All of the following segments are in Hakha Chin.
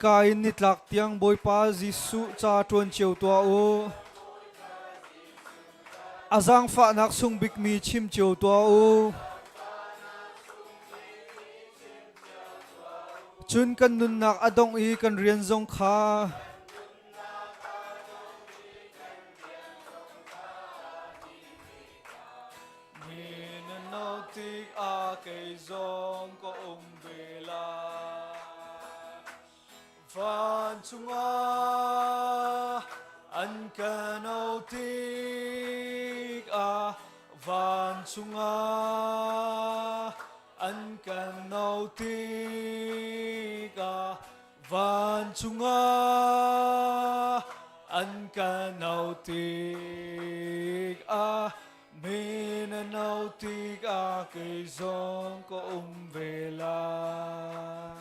Ka in nitlak tiang Bawipa Jesuh ca ṭuan cio tuah u. A zaangfahnak sung bikmi chim cio tuah u. Cun kan nunnak a dongh i kan rian zong kha Mi na no tikah kei zong ka um ve lai. Vancung ah an ka no tikah vancung ah an kan no tikah vancung ah an ka no tikah mi na no tikah kei zong ka um ve lai.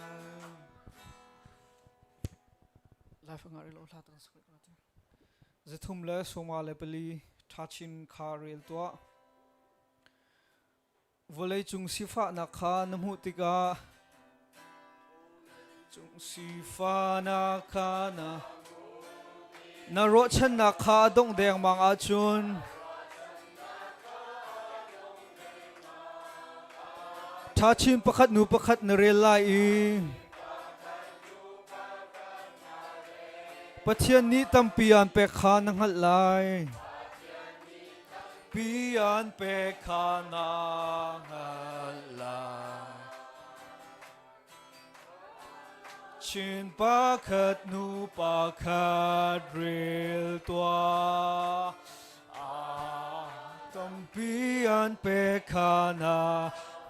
Life nga rilo hla tang sakri ko ti. Zithum le soma le pali thachin kha rel tuah. Vawleicung sifahnak kha na hmuh tikah cung sifahnak kha na na ruahchannak kha a dongh dengmang ahcun ṭhachin pakhat hnu pakhat na rel lai i Pathian nih tampi aan pek kha na hngalh lai. Pi an pek kha na hngalh lai. Chin pakhat nu pakhat rel tuah. Tampi an pek kha na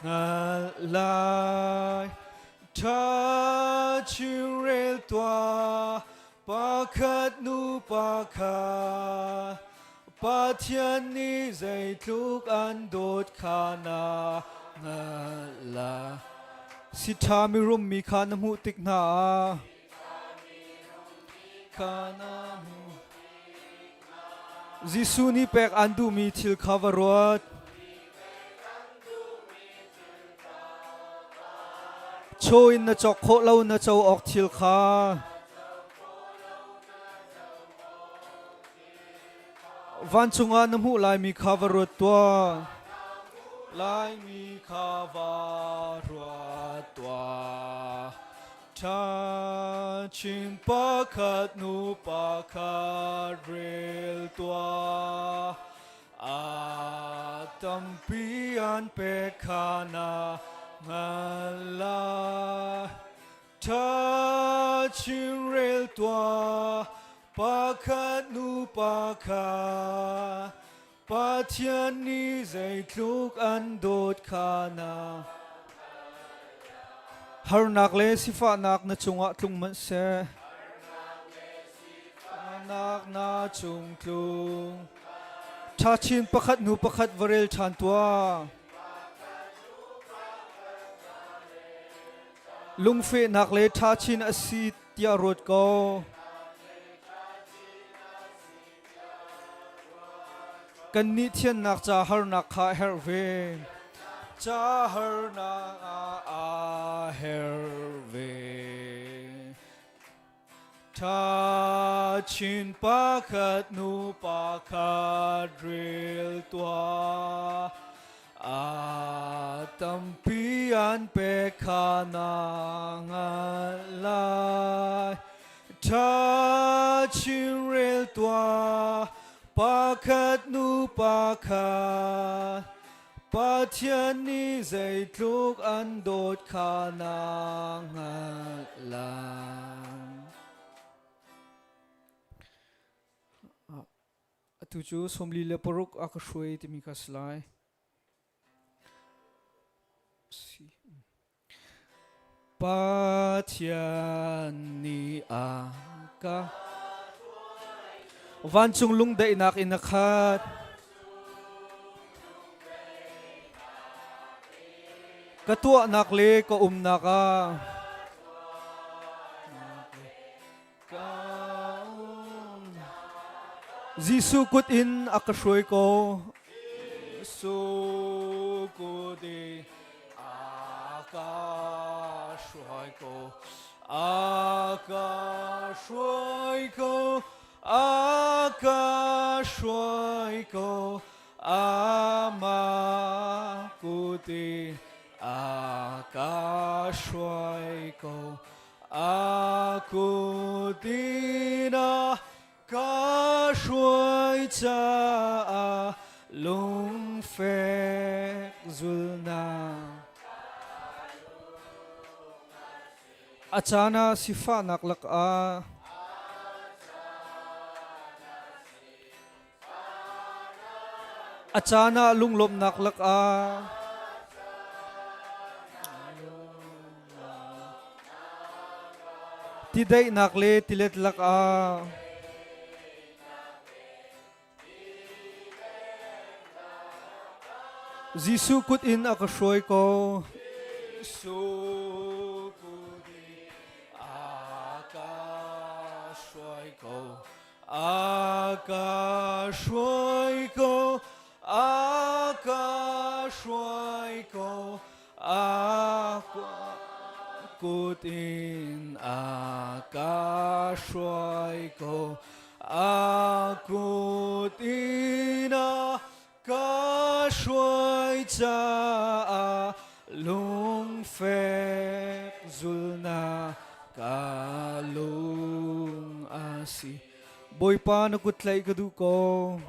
hngalh lai. Ṭha chin rel tuah. Pakhat nu pakhat Pathian nih zeitluk an dawt kha na hngalh lai. Siṭha mirum mi kha na hmuh tik hna ah kha na hmuh. Jesuh nih pek aan duhmi thil kha va ruat. Chaw in na cawk khawh lo na co awk thil kha vancung ah na hmuh laimi kha va ruat tuah. Laimi kha va ruat tuah. Ṭha chin pakhat nu pakhat rel tuah. A tampi an pek kha na hngalh lai. Ṭha chimrel tuah pakhat hnu pakhat Pathian nih zeitluk an dawt kha na Harnak le sifahnak na cungah tlung manh seh. Nak na cung tlung. Ṭhachin pakhat hnu pakhat va rel ṭhan tuah. Lungfehnak le ṭhachin a si tiah ruat ko. Kannih thiannak ca harnak kha a herh ve. Ca harnak ah a herh ve. Ṭhachin pakhat hnu pakhat rel tuah. A tampi an pek kha na hngalh lai. Ṭhachin rel tuah pakhat hnu pakhat. Pathian nih zeitluk an dawt kha na hngalh lai. Atu cu 46 a ka hruai timi kha si lai. Pathian nih a ka vancung lungdaihnak in a khat. Ka tuahnak le ka umnak ah Jesuh kut in a ka hruai ko. Jesuh kut in a ka hruai ko. A ka hruai ko, a ka hruai ko, amah kut in a ka hruai ko. A kut in a ka hruai caah lungfek zulnak. A caan ah sifahnak lakah a caan ah lunglawmhnak lakah Tidaihnak le tilet lakah Jesuh kut in a ka hruai ko. Jesuh kut in a ka hruai ko. A ka hruai ko. A ka hruai ko. A kut in a ka hruai ko. A kut in a ka hruai caah lungfek zulnak ka lung a si. Bawipa na kut tlaih ka duh ko.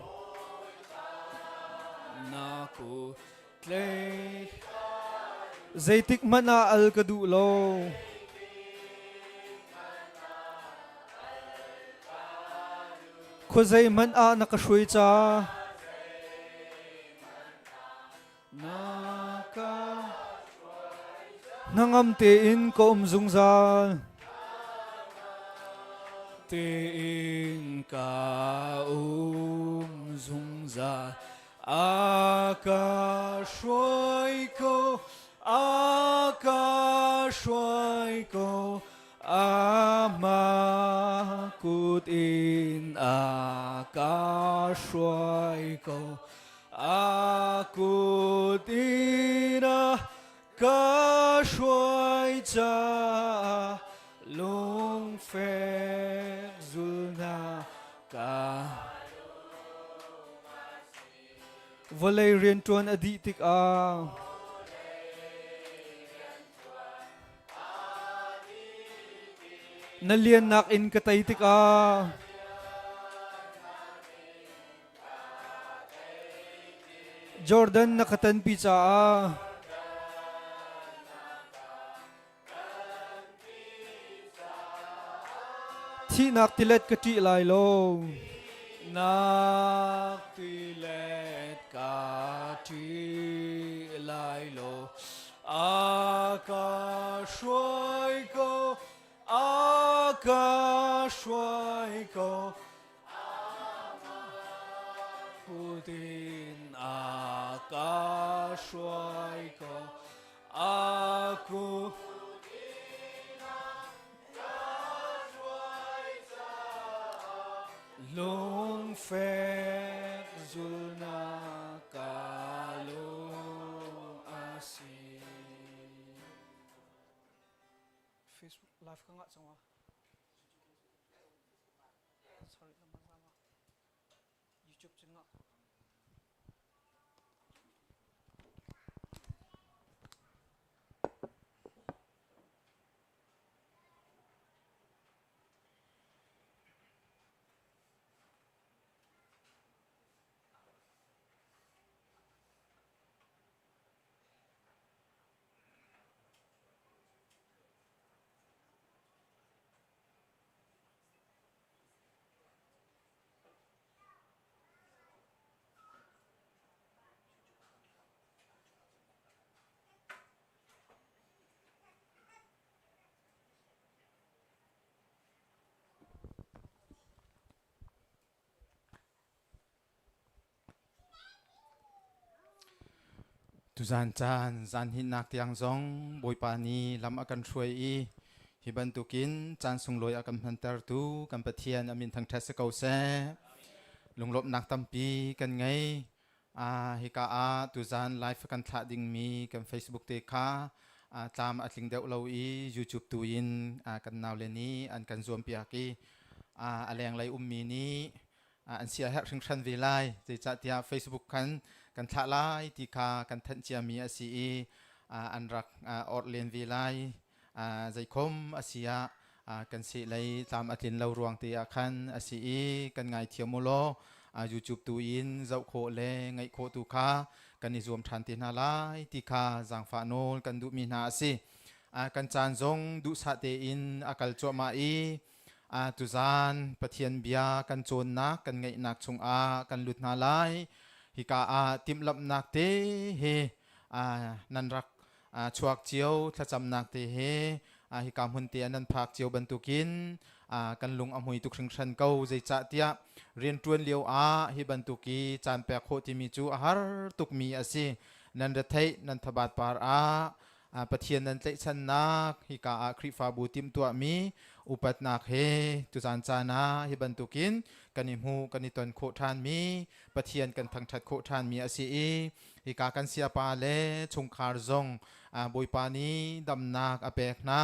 Na kut Tlei. Zeitik hmanh ah al ka duh lo. Khuazei hmanh ah na ka hruai ca. Na ka hnangam tein ka um zungzal. Tein ka um zungzal. A ka hruai ko, a ka hruai ko, amah kut in a ka hruai ko. A kut in a ka hruai caah lungfek zulnak ka Vawlei rianṭuan a dih tikah na liannak in ka tei tikah Jordan na ka tanpi caah Thihnak tilet ka ṭih lai lo. Nak tilet ka ṭih lai lo. A ka hruai ko, a ka hruai ko. Kut in a ka hruai ko. A ku lungfek zulnak ka lung a si. Facebook live ka ngah cang wa. Sorry, YouTube cu ngah. Tuzan caan zan hinnak tiang zong Bawipa nih lam a kan hruai i hi bantukin caan sunglawi a kan hmantertu kan Pathian a min thangṭhat si ko seh. Lunglawmhnak tampi kan ngei. Hika ah tuzan live kan thlah dingmi kan Facebook te kha Tlam a tling deuh lo i YouTube tu in kan naule nih an kan zuampiak i a lenglei ummi nih an sia herh hringhran ve lai. Zeicahtiah Facebook khan kan thlah lai ti kha kan thanh ciami a si i an rak orh len ve lai. Zeikhom a si ah kan sehlei tlam a tlin lo ruang te ah khan a si i kan ngaithiam u law YouTube tu in zoh khawh le ngaih khawh tu kha kan i zuam ṭhan te hna lai ti kha zaangfah nawl kan duhmi hna a si. Kan caan zong duhsah tein a kal cuahmah i tuzaan Pathian bia kan cawnnak kan ngaihnak chungah kan lut hna lai. Hika ah timhlamhnak te he nan rak chuak cio thlacamnak te he hika hmun te ah nan phak cio bantukin kan lung a hmui tuk hringhran ko. Zeicahtiah rianṭuan lio ah hi bantuk i caan pek khawh timi cu a har tukmi a si. Nan retheih nan thabat par ah Pathian nan tlaihchannak, hika ah Khrihfabu timhtuahmi upatnak he tuzaan caan ah hi bantukin kan i hmu kan i ton khawh ṭhanmi, Pathian kan thangṭhat khawh ṭhanmi a si i hika kan siapa le chungkhar zong Bawipa nih damnak a pek hna.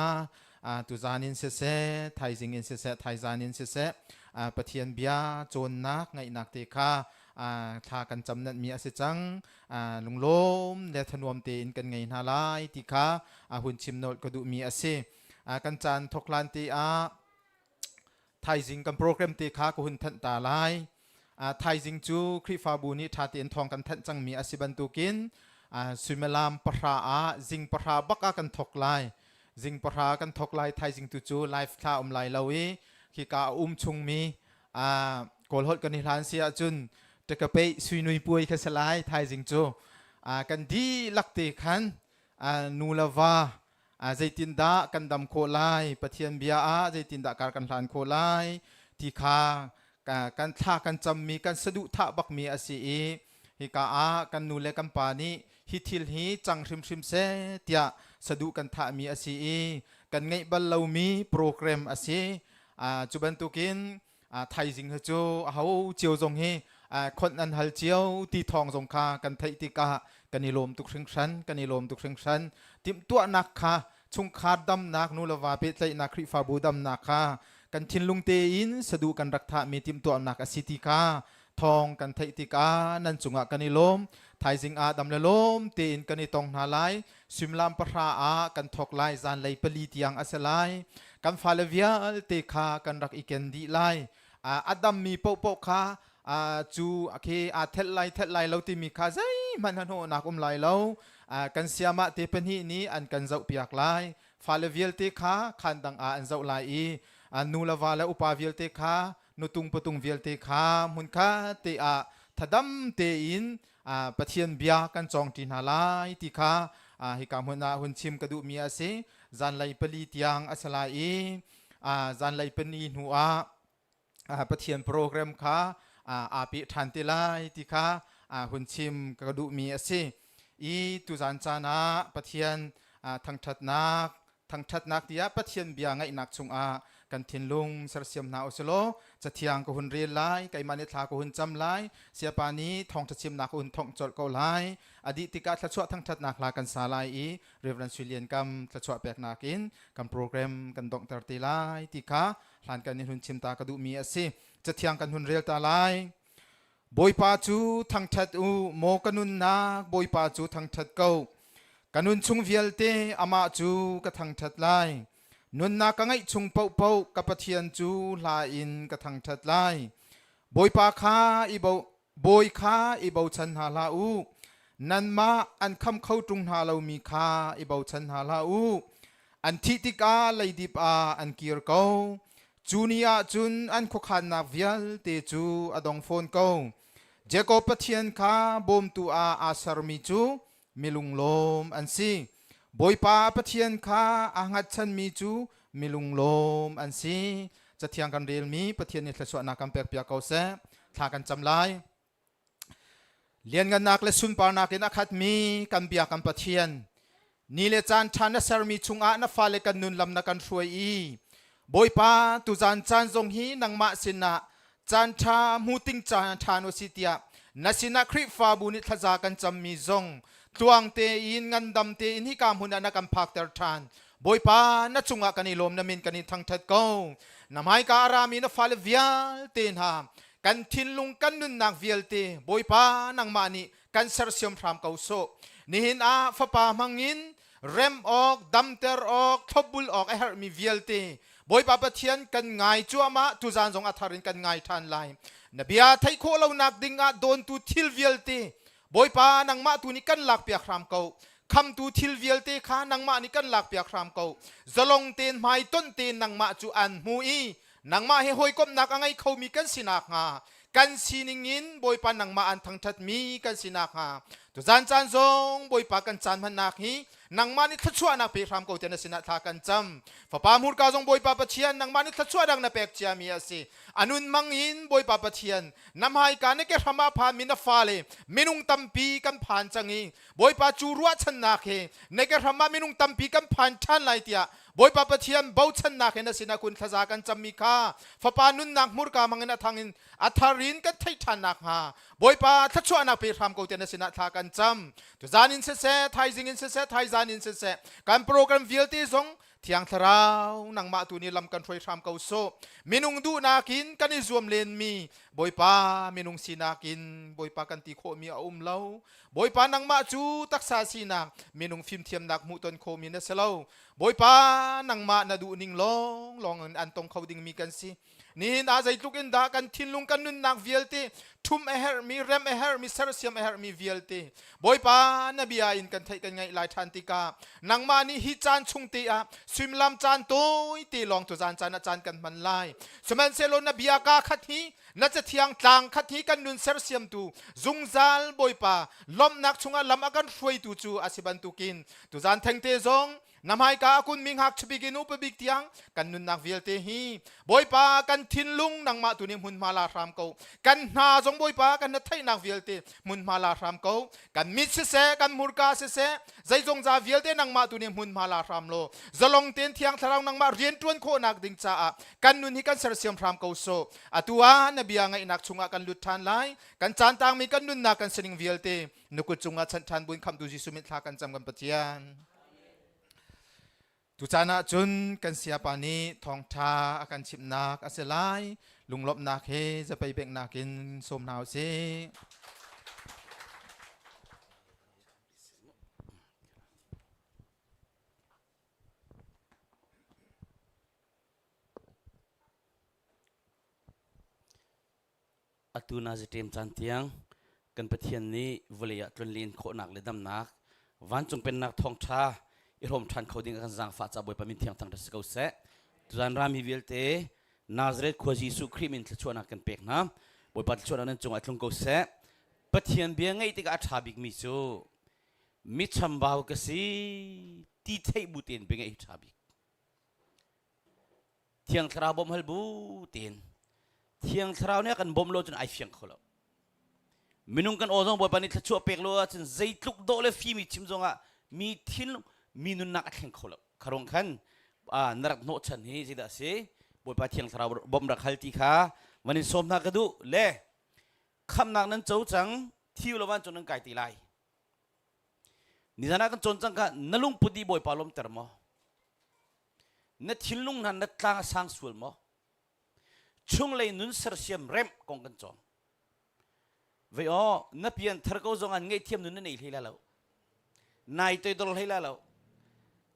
Tuzaan in siseh, thaizing in siseh, thaizaan in siseh, Pathian bia cawnnak ngaihnak te kha thla kan cam mi a si cang. Lunglawm le thanuam tein kan ngei hna lai ti kha hun chim nolh ka duhmi a si. Kan caan thok hlan te ah thaizing kan program te kha ka hun thanh ta lai. Thaizing cu Khrihfabu nih ṭha tein thawng kan thanh cangmi a si bantukin suimilam 10 ah, zing 10 bak ah kan thok lai. Zing 10 kan thok lai. Thaizing tu cu live thla um lai lo i khika a um chungmi Kawlholh kan i hlan si ahcun ṭakapei suinui puai kha si lai thaizing cu. Kan dihlak te khan nu le va zeitindah kan dam khawh lai, Pathian bia ah zeitindah kar kan hlan khawh lai ti kha kan thla kan cammi, kan saduhthah bakmi a si i hika ah kan nu le kan pa nih hi thil hi cang hrimhrim seh tiah saduh kan thahmi a si i kan ngeih bal lomi program a si. Cu bantukin thaizing hi cu aho cio zong hi khonh an hal cio ti thawng zong kha kan theih tikah kan i lawm tuk hringhran, kan i lawm tuk hringhran. Timhtuahnak kha, chungkhar damnak, nu le va pehtlaihnak, Khrihfabu damnak kha kan thinlung tein saduh kan rak thahmi timhtuahnak a si ti kha thawng kan theih tikah nan cungah kan i lawm. Thaizing ah dam le lawm tein kan i tong hna lai. Suimilam 10 ah kan thawk lai, zanlei 4 tiang a si lai. Kan fale vialte kha kan rak i ken dih lai. A dammi paohpaoh kha cu khi aa thelh lai thelh lai lo timi kha zeihmanh hnahnawhnak um lai lo. Kan siamah te pahnih nih an kan zohpiak lai. Fale vialte kha khaan dang ah an zoh lai i nu le va le upa vialte kha, nutung patung vialte kha hmunkhat te ah thadam tein Pathian bia kan cawng ṭi hna lai ti kha hika hmun ah hun chim ka duhmi a si. Zanlei 4 tiang a si lai i zanlei 4 hnu ah Pathian program kha aa peh ṭhan te lai ti kha hun chim ka duhmi a si. I tuzan caan ah Pathian thangṭhatnak thangṭhatnak tiah Pathian bia ngaihnak chungah kan thinlung sersiam hna usilaw cathiang ka hun rel lai, keimah nih thla ka hun cam lai, siapa nih thawngṭha chimnak ka hun thongh colh ko lai. A dih tikah thluachuah thangṭhatnak hla kan sa lai i Reverend Sui Lian Kam thluachuah peknak in kan program kan donghter te lai ti kha hlan kan in hun chim ta ka duhmi a si. Cathiang kan hun rel ta lai. Bawipa cu thangṭhat u, maw ka nunnak, Bawipa cu thangṭhat ko. Ka nun chung vialte amah cu ka thangṭhat lai. Nunnak ka ngeih chung paohpaoh ka Pathian cu hla in ka thangṭhat lai. Bawipa kha i bo Bawi kha i bochan hna hlah u. Nanmah an kham kho ṭung hna lomi kha i bochan hna hlah u. An thih tikah leidip ah an kir ko. Cu ni ah cun an khuakhannak vialte cu a dong fawn ko. Jakob Pathian kha bawmtu ah aa sermi cu milunglawm an si. Bawipa Pathian kha aa hngatchanmi cu milunglawm an si. Cathiang kan relmi Pathian nih thluachuahnak kan pekpiak ko seh. Thla kan cam lai. Lianngannak le sunparnak in a khatmi kan bia kan Pathian, ni le caan ṭha na sermi chungah na fale kan nun lam na kan hruai i Bawipa, tuzan caan zong hi nangmah sinah caan ṭha hmuting caan ṭha nu si tiah na sinah Khrihfabu nih thlaza kan cammi zong. Tluang tein ngandam tein hika hmun ah na kan phakter ṭhan. Bawipa na cungah kan i lawm na min kan in thangṭhat ko. Na hmaika a rami na fale vialte hna kan thinlung kan nunnak vialte Bawipa nangmah nih kan sersiam hram ko sawh. Nihin ah fapa hmangin rem awk, damter awk, thlopbul awk a herhmi vialte Bawipa Pathian kan ngai cuahmah tuzaan zong a thar in kan ngai ṭhan lai. Na bia theih khawh lonak ding ah dawntu thil vialte Bawipa nangmah tu nih kan lakpiak hram ko. Khamtu thil vialte kha nangmah nih kan lakpiak hram ko. Zalong tein hmaitonh tein nangmah cu an hmu i nangmah he hawikomhnak a ngei khomi kan si nakhnga kan sining in Bawipa nangmah an thangṭhatmi kan si nakhnga tuzan caan zong Bawipa kan caan hmannak hi nangmah nih thluachuahnak pe hram ko tiah na sinah thla kan cam. Fapa hmurka zong Bawipa Pathian nangmah nih thluachuahnak na pek ciami a si. A nun mang in Bawipa Pathian na hmaika na ke hram ah phanmi na fale minung tampi kan phan cang i Bawipa cu ruahchannak he na ke hram ah minung tampi kan phan ṭhan lai tiah Bawipa Pathian bochannak he na sinah kun thlaza kan cammi kha fapa nunnak hmurka hmangin a thang in a thar in kan theih ṭhan nakhnga Bawipa thluachuahnak pe hram ko tiah na sinah thla kan cam. Tuzan in siseh, thaizing in siseh, thaizan in siseh, kan program vialte zong Thiang Thlarau nangmah tu nih lam kan hruai hram ko sawh. Minung duhnak in kan i zuam lenmi Bawipa minung sinak in Bawipa kan ti khawhmi a um lo. Bawipa nangmah cu taksa sinak minung fimthiamnak hmuhton khawhmi na si lo. Bawipa nangmah na duhning lawng lawng in an tong kho dingmi kan si. Nihin ah zeitluk in dah kan thinlung kan nunnak vialte ṭhum a herhmi, rem a herhmi, sersiam a herhmi vialte Bawipa na bia in kan theih kan ngaih lai ṭhan tikah nangmah nih hi caan chung te ah suimilam caan tawi te lawng tuzaan caan ah caan kan hman lai. Sihmanhsehlaw na bia kaa khat hi na cathiang tlang khat hi kan nun sersiamtu zungzal Bawipa lawmhnak chungah lam a kan hruaitu cu a si bantukin tuzaan thengte zong Na hmaika a kunmi ngakchia in upa bik tiang kan nunnak vialte hi Bawipa kan thinlung nangmah tu nih hmunhma la hram ko. Kan hna zong Bawipa kan na theihnak vialte hmunhma la hram ko. Kan mit siseh, kan hmurka siseh, zeizongza vialte nangmah tu nih hmunhma la hram law zalong tein Thiang Thlarau nangmah rianṭuan khawhnak ding caah kan nun hi kan sersiam hram ko sawh. Atu ah na bia ngaihnak chungah kan lut ṭhan lai. Kan caan tangmi kan nunnak kan sining vialte na kut cungah chanh ṭhan buin khamhtu Jesuh min thla kan cam kan Pathian. Tucaan ah cun kan siapa nih thawngṭha a kan chimhnak a si lai. Lunglawmhnak he zapei benghnak in sawm hna u sih. Atu naziṭem caan tiang kan Pathian nih vawlei ah tlonlen khawhnak le damnak vancung pennak thawngṭha i hrawm ṭhan kho ding a kan zaangfah caah Bawipa min thiang thangṭhat si ko seh. Tuzaan rami vialte Nazareth khua Jesuh Khrih min thluachuahnak kan pek hna. Bawipa thluachuahnak nan cungah tlung ko seh. Pathian bia ngaih tikah a ṭha bikmi cu mi chambau ka si ti theih bu tein bia ngaih hi ṭha bik. Thiang Thlarau bawmh hal bu tein Thiang Thlarau nih a kan bawmh lo cun ai fiang kho lo. Minung kan aw zong Bawipa nih thluachuah pek lo ahcun zeitluk dawh le fim i chim zongah mi thinlung mi nunnak a thleng kho lo. Kharung khan na rak hnawhchan hi zeidah a si? Bawipa Thiang Thlarau bawmh rak hal ti kha van in sawm hna ka duh le khamhnak nan co cang thiu lo vancung nan kai ti lai. Nizan ah kan cawn cang kha na lungput nih Bawipa lawmter maw? Na thinlung hna na tlang a sang sual maw? Chunglei nun sersiam remh kong kan cawng. Vei aw, na pian thar ko zong an ngaihthiam nun na nei hlei la lo. Nai toidor hlei la lo.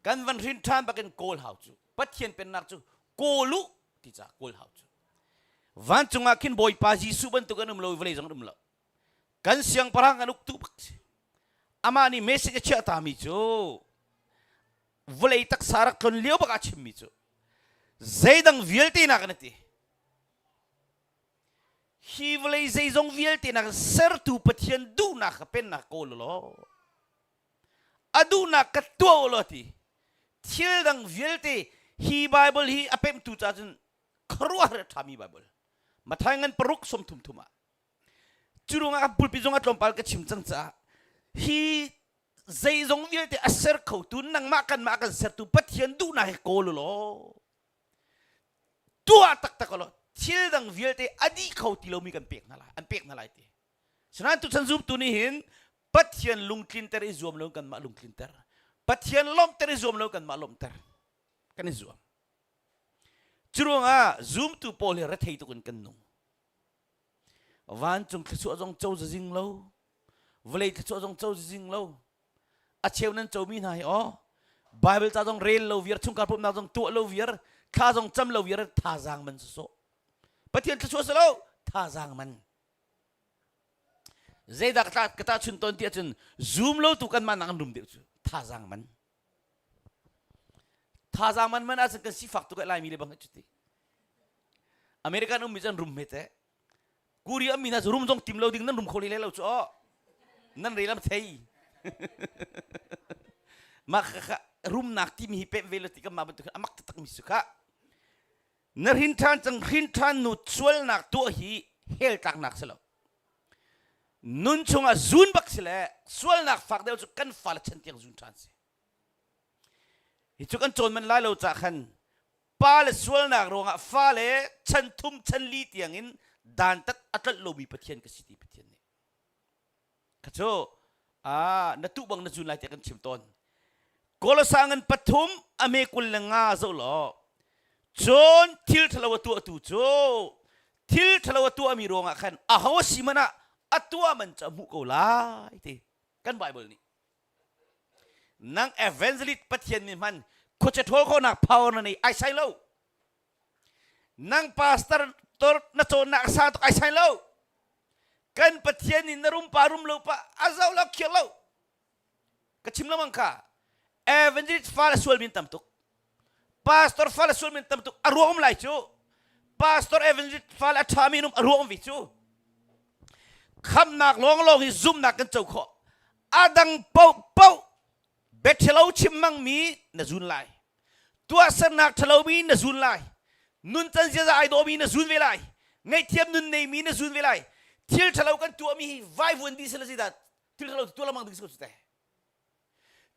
Kan van hrin ṭhan bakin kawl hau cu. Pathian pennak cu kawl u ti ca kawl hau cu. Vancung ah khin Bawipa Jesuh bantuk an um lo i vawlei zong an um lo. Kan siangpahrang kan uktu bak si. Amah nih message a chiah tami cu vawlei taksa rak tlon lio bak ah chimmi cu zeidang vialte nak an ti hi vawlei zeizong vialte nak sertu Pathian duhnak ka pennak kawl law a duhnak ka tuah law ti thil dang vialte hi Bible hi a pemhtu ca cun khuaruahhar a ṭhami Bible Mathai ngan paruk som thum thum ah cu ruangah kan pulpit zong a tlawmpal ka chim cang caah hi zeizong vialte a ser khotu nangmah kanmah kan sertu Pathian duhnak hi kawl u law tuah taktak law thil dang vialte a dih kho ti lomi kan pek hna lai an pek hna lai ti sinain tuchan zumtu nih hin. Pathian lungtlinter i zuam lo kanmah lungtlinter. Pathian lawmhter i zuam lo kanmah lawmhter. Kan i zuam. Curuangah zumtu pawl hi rethei tuk in kan nung. Vancung thluachuah zong co zing lo, vawlei thluachuah zong co zing lo. A cheu nan comi hna hi aw, Bible ca zong rel lo viar, chungkhar pumhnak zong tuah lo viar, thla zong cam lo viar, thazaang man sawsawh. Pathian thluachuah si lo, thazaang man. Zeidah ka ka tahchun tawn ti ahcun zum lo tu kanmah nak an rum deuh cu thazaang man. Thazaang man man ahcun kan sifak tuk Laimi le bang cu ti. American ummi cu an rum hme teh. Korea ummi hna cu rum zong tim lo ding nan rum kho le lo cu aw. Nan rel am thei. Mah kha rumnak timi hi pemh ve lo ti kan mah bantuk amak taktak mi su kha. Na hrin ṭhan cang hrin ṭhan nu sualnak tuah hi hell tlaknak si lo. Nun chungah zun bak si le sualnak fak deuh cu kan fale chan tiang zun ṭhan si. Hi cu kan cawn man lai lo cah khan pa le sualnak ruangah fale chan thum chan li tiangin dantat a tlolh lomi Pathian ka si ti Pathian nih. Kha cu ah na tuh bang na zun lai tiah kan chim tawn. Kolosa ngan pathum a me 25 zoh law cun thil ṭhalo a tuahtu cu thil ṭhalo a tuahmi ruangah khan aho a si hmanh ah a tuah man cu a hmuh ko lai ti kan Bible nih. Nang evangelist Pathian mi hman khuacha ṭhawl khawhnak power na nei ai sai lo. Nang pastor tor na cawnnak a sang tuk ai sai lo. Kan Pathian nih na rum pa rum lo pa a zoh lo khiar lo. Ka chim lengmang kha. Evangelist fa le sual min tam tuk. Pastor fa le sual min tam tuk. A ruang um lai cu. Pastor evangelist fa le a ṭha mi um a ruang um ve cu. Khamnak lawnglawng hi zumnak kan co khawh. A dang paoh paoh biaṭhalo chim mangmi na zun lai. Tuahsernak ṭhalomi na zun lai. Nuncan ziaza ai dawmi na zun ve lai. Ngaihthiam nun neimi na zun ve lai. Thil ṭhalo kan tuahmi hi vaivuan dih sila zeidah thil ṭhalo tuah lengmang ding si ko cu teh.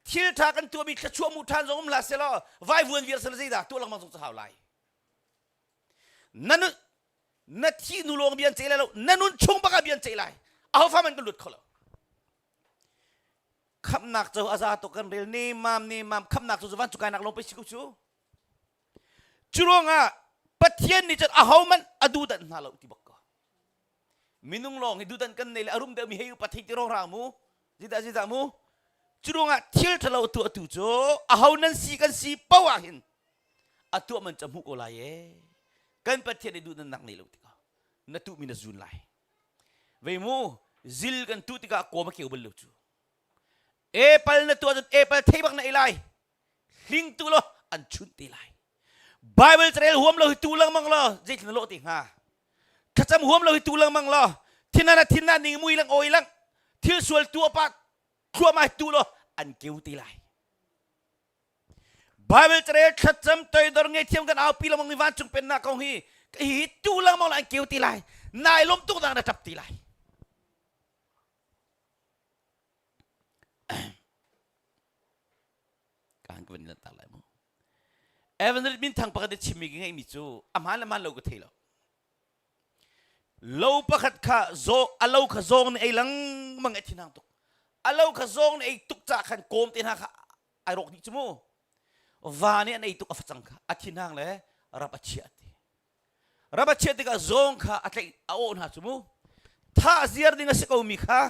Thil ṭha kan tuahmi thluachuah hmuh ṭhan zong um hlah selaw vaivuan viar sila zeidah tuah lengmang zong cu hau lai. Na nun na thih nu lawng bia an ceih lai lo na nun chung bak ah bia an ceih lai aho fa man kan lut kho lo khamnak cu a za tuk kan rel nemam nemam khamnak cu vancung kainak lawng pei si ko cu cu ruangah Pathian nih cun aho man a duhdanh hna lo ti bak ko minung lawng hi duhdanh kan nei le a rum deuh mi hei upat hei ti rorang mu zidah zidah mu cu ruangah thil ṭhalo tuahtu cu aho nan si kan si poah ah hin a tuah man cu hmuh ko lai e kan Pathian nih duh nan nak nei lo tikah na tuhmi na zun lai vei mu zil kan tuh tikah kawm a keu bal lo cu apple na tuah cun apple thei bak na ei lai hling tu lo an chunh te lai Bible carel huam lo hi tu lengmang lo zeitlin na lawh te hnga thlacam huam lo hi tu lengmang lo thinana thinna ning mui lang oi lang thil sual tu pa thluahmah tu lo an keu te lai Bible carel thlacam toidor ngei thiam kan aupi lengmang mi vancung pennak kong hi hi tu lengmang la an keu ti lai nai lom tuk dang na tap ti lai kan ka van lantar lai mu Evangelist min thang pakhat i chimmi ka ngeihmi cu a hmaan le hmaan lo ka thei lo lo pakhat kha zaw a lo kha zawng nih ei lengmang ei thinhang tuk a lo kha zawng nih ei tuk ca khan kawm te hna kha ai rawk dih cu mu va nih an ei tuk a facang kha a thinhang le rap a chiah ti rap a chiah tikah zawng kha a tlaih a awh hna cu mu thah ziar ding a si ko mi kha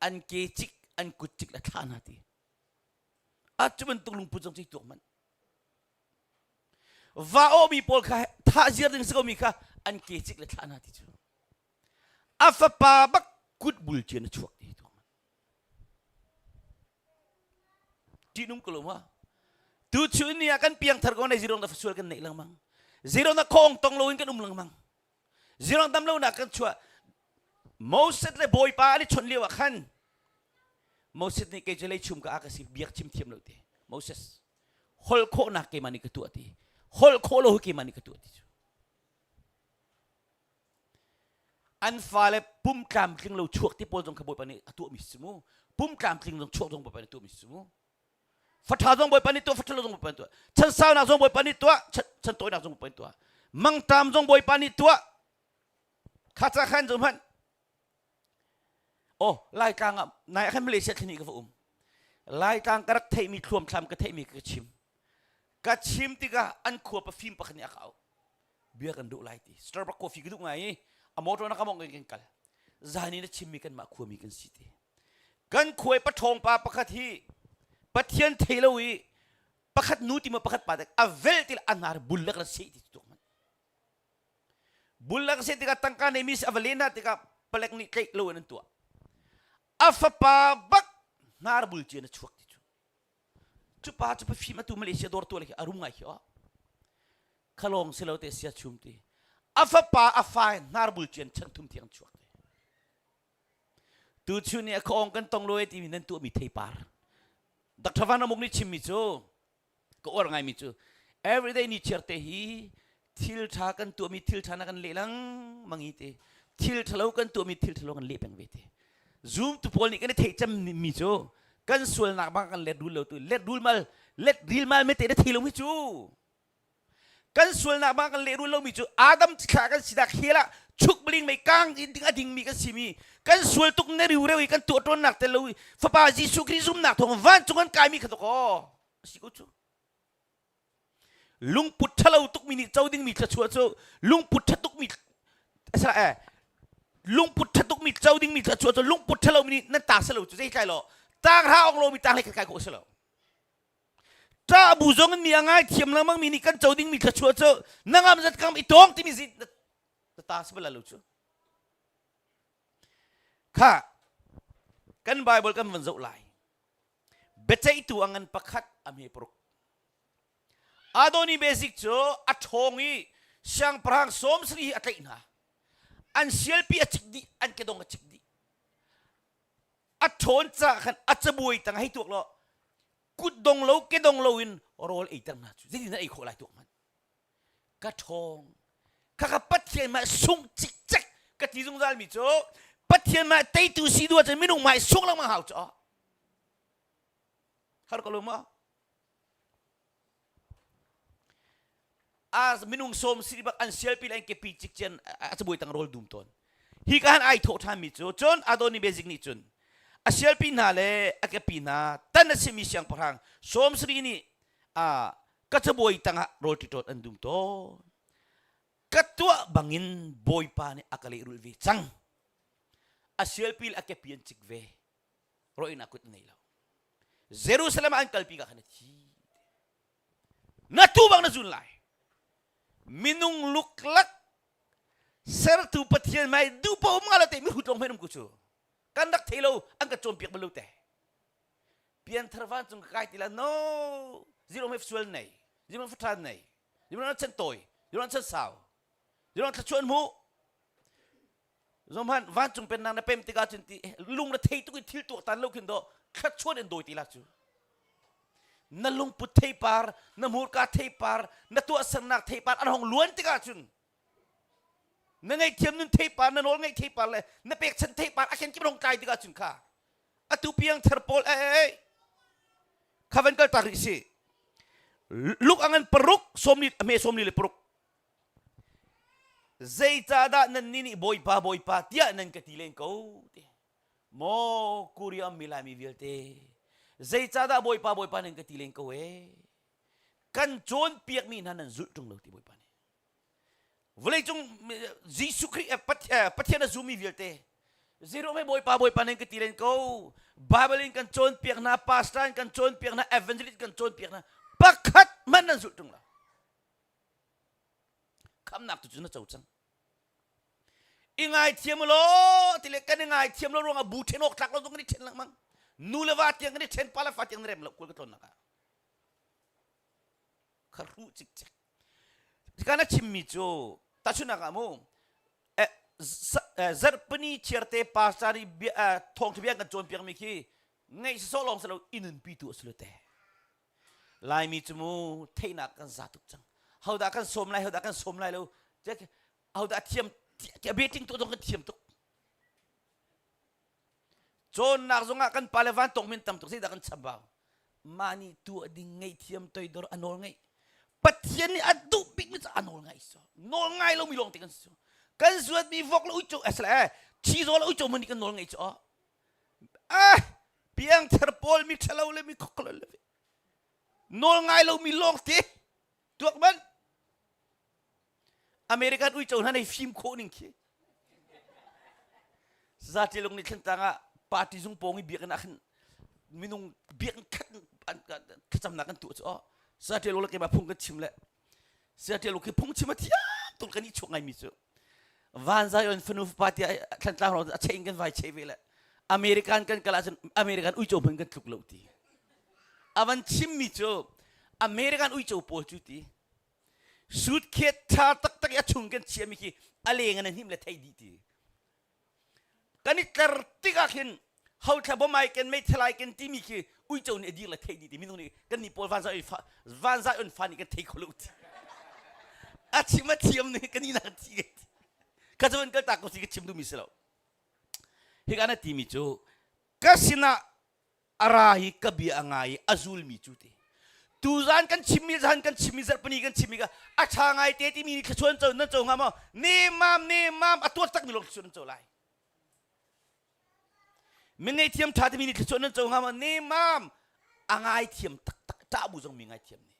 an ke cik an kut cik le thlah hna ti a cu bantuk lungput zong cu tuak manh va awmi pawl kha thah ziar ding si komi kha an ke cik le thlah hna ti cu a fapa bak kut bul cian a chuak ti tu ṭihnung ko lo ma tu chun ni ah kan piangthar ko nei zirong na fasual kan neih lengmang zirong na khong tong loin kan um lengmang zirong dam lo nak kan chuah Moses le Bawipa an i chawnh lio ah khan Moses nih kei cu leichum ka a ka si biak chim thiam lo ti Moses holh khawhnak keimah nih ka tuah ti holh khawh lo hi keimah nih ka tuah ti cu an fale pum tlamtling lo chuak ti pawl zong kha Bawipa nih a tuahmi si mu pum tlamtling zong chuak zong Bawipa nih tuahmi si mu fatha zong Bawipa nih tuah fatha lo zong Bawipa nih tuah chan saunak zong Bawipa nih tuah chan tawinak zong Bawipa nih tuah mangtam zong Bawipa nih tuah kha ca khan zong hmanh. Oh, Laitlang ah nai ah khan Malaysia thlani ka va um. Laitlang ka rak theihmi thluamthlam ka theihmi ka chim. Ka chim tikah an khua pafim pakhat nih a ka auh. Bia kan duh lai ti. Starbucks coffee ka duh ngai i a motor na ka mong kan kal. Zani na chimmi kanmah khuami kan si ti. Kan khuai paṭhawng pa pakhat hi Pathian thei lo i pakhat nu ti ma pakhat pa dek a vel ti a hnar bul lak la seh ti tuk man. Bul lak seh tikah tangka nei mi si a va len hna tikah palek nih tlaih lo in an tuah. A fapa bak hnar bul cian a chuak ti cu. Cu pa cu pafim atu Malaysia dawr tu le khi a rum ngai khi o. Khalong si lo te sia chum ti. A fapa a fa hnar bul cian chan thum tiang chuak ti. Tuchun ni a khaawng kan tong lo e timi nan tuahmi theipar. Dr. Van Amuk nih chimmi cu ka uar ngaimi cu everyday ni chiar te hi thil ṭha kan tuahmi thil ṭha na kan leh lengmang i te thil ṭhalo kan tuahmi thil ṭhalo kan leh peng ve te. Zoom tu pawl nih kan i theih cemmi cu kan sualnak bang kan let rul lo tu let rul mal let ril mal me te na thei lo hi cu Kan sualnak bang kan lehrul lomi cu Adam cithlah kan sinak hell ah chuk bling mei kang in ding a dingmi kan simi kan sual tuk ne riu reu i kan tuah ṭawnnak tel lo i Fapa Jesuh Khrih zumnak thawng vancung kan kaimi kha aw a si ko cu. Lungput ṭhalo tukmi nih co dingmi thluachuah cu lungput ṭha tukmi asala eh lungput ṭha tukmi co dingmi thluachuah cu lungput ṭhalo mi nih nan ta selo cu zeitlai law tang hra ong lomi tang hlei khat kai khawh si lo. Ṭah bu zong in mi a ngaithiam lengmang mi nih kan co dingmi thluachuah cu na ngam zat kam i tawng timi zi na ta si bal lo cu. Kha kan Bible kan van zoh lai. Biaceihtu a ngan pakhat a hme paruk. Adoni Basic cu a ṭhawng i siangpahrang sawm sarih hi a tlaih hna. An sialpi a cik dih, an kedong a cik dih. A ṭhawn caah khan a cabuai tang hei tuak law kut dong lo ke dong lo in rawl eiter hna cu zeitin ei khawh lai tuak hmanh ka ṭhawng khakha Pathian mah sung cikcek ka ti zungzal mi cu Pathian mah teitu si duh ahcun minung mah sung lengmang hau cu har ko lo maw A minung sawm si bak an sialpi le an kepi cikcian a cabuai tang rawl dum tawn. Hi ka han ai thawh ṭhan mi cu cun Adoni Bezik nih cun a sialpi hna le a kepi hna tan a simi siangpahrang sawm sarih nih a ka cabuai tangah rawl ṭiṭawt an dum tawn. Ka tuah bangin Bawipa nih a ka lehrulh ve cang. A sialpi le a kepi an cik ve. Roinak kut ngei lo. Jerusalem ah an kalpi ka khan a thi. Na tu bang na zun lai. Minung luklak sertu Pathian mai duh po um nga te mi hrut long men um ku cu. Kan rak thei lo an ka cawnpiak bal lo te. Pianthar van cung ka kai ti la no. Zero me sual nei. Zero me fathan nei. Zero na chan tawi. Zero na chan sau. Zero na thlachuan mu. Zomhan vancung pennak na pem tikah cun ti lung na thei tuk i thil tuaktan lo khin do thluachuan in dawi ti la cu. Na lungput theipar, na hmurka theipar, na tuahsernak theipar an hong luan tikah cun na ngaihthiam nun theipar, na nawl ngaih theipar le na pekchan theipar a kenkip hong tlai tikah cun kha atu piang thar pawl eh eh kha van kal tak rih si. Luk angan paruk sawmli a hme sawmli le paruk Zeicahdah nannih nih Bawipa, Bawipa tiah nan ka ti len ko? Ti. Maw Korea mi Laimi vialte, zeicahdah Bawipa, Bawipa nan ka ti len ko ee? Kan cawnpiakmi hna nan zulh ṭung lo ti Bawipa nih. Vawleicung Jesuh Khrih Pathian a zummi vialte, Zeruah mei Bawipa, Bawipa nan ka ti len ko. Bible in kan cawnpiak hna, pastor in kan cawnpiak hna, evangelist kan cawnpiak hna, pakhat hmanh nan zulh ṭung lo. Khamnak tu cu na co cang. I ngaithiam law ti le kan i ngaithiam lo ruangah bu ṭhen awk tlak lo zong kan i ṭhen lengmang. Nu le va tiang kan i ṭhen, pa le fa tiang na rem lo kul ka tlawnnak ah. Kha hruh cikcek. Kan a chimmi cu tahchunhnak ah mu zarhpini chiarte pastor i thawngṭha bia kan cawnpiakmi khi ngaih sawsawh lawng si lo i nunpi tu a si lo te. Laimi cu mu theihnak kan za tuk cang. Hodah kan sawm lai, hodah kan sawm lai lo. Hodah thiam betting tu zong kan thiam tuk. Cawnnak zongah kan pale van tong min tam tuk zeidah kan chambau. Mah nih tuah ding ngaihthiam toidor a nawl ngaih. Pathian nih a duh bikmi cu a nawl ngaih so. Nawl ngai lomi lawng te kan si. Kan zuatmi vok le uico asala eh chizaw le uico mun nih kan nawl ngaih cu. Ah, piangthar pawl mi ṭhalo le mi khoklo le nawl ngai lomi lawng te tuak man American uico hna nei fim khawh ning khi zati lung nih thlantlang ah party zung pawng i biakinn ah khan minung biakinn khat thlacamnak kan tuah cu oh zati lung le keimah phung kan chim le zati lung khi phung chim a thiam tuk kan i chuak ngai mi cu van zion fanu fapa tiah thlantlang ro a chein kan vai chei ve le American kan kal ahcun American uico hmanh kan tluk lo ti avan chimmi cu American uico pawl cu ti suitcase tha taktak i a chung kan chiahmi khi a leng in a hnim le thei dih ti kan i tler tikah khin hothla bom ai ken meithal ai ken timi khi uico nih a dir le thei dih ti minung nih kan nih pawl vanzai fa vanzai on fa nih kan thei kho lo ti a chim a thiam nih kan ina thi ke ka cu kal tak ko si ka chim duhmi si lo hika na timi cu ka sinah a ra i ka bia a ngai i a zulmi cu ti tuzan kan chimmi zan kan chimmi zarhpini kan chimmi ka a ṭha ngai te timi nih thluachuan co nan co hnga maw nemam nemam a tuar takmi lawng thluachuan nan co lai mi ngei thiam ṭha timi nih thluachuan nan co hnga maw nemam a ngai thiam taktak ṭah bu zong mi ngai thiam nih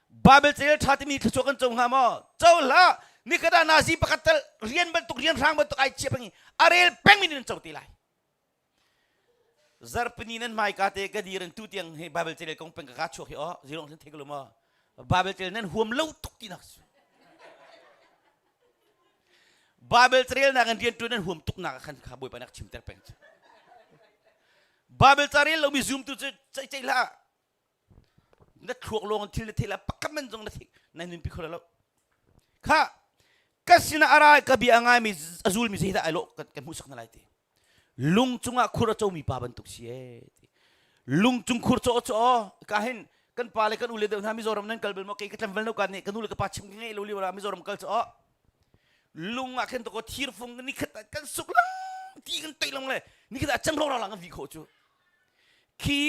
Bible carel ṭha timi thluachuah kan co hnga maw co hlah nikhat ah nazi pakhat tal rian bantuk rian hrang bantuk ai chia peng i a rel pengmi nih nan co te lai Zarhpini nan hmaika te ka dir in tu tiang hi Bible carel kong peng ka ka chuak hi aw zirong thlen thei ko lo maw Bible carel nan huam lo tuk ti nak su Bible carel nak in rian tuan nan huam tuk nak khan kha Bawipa nak chim ter peng cu Bible carel lo mi zoom tu cu ceih ceih hlah na thluak lawng thil na thei la pakhat man zong na thei na nunpi kho lo kha ka sinah a ra ka bia a ngaimi a zulmi zeidah ai lawh kan hmuhsak na lai ti lung cungah khur a comi pa bantuk si e ti lung cung khur caw caw ka hin kan pa le kan u le deuh hna Mizoram nan kal bal maw kei ka tlam bal no ka nih ka nu le ka pa chim ka ngei lo li wala Mizoram kal caw lung ah khin to ko thir fung ni khat kan suk lang ti kan tei long le ni khat a cang ro lang vi kho chu khi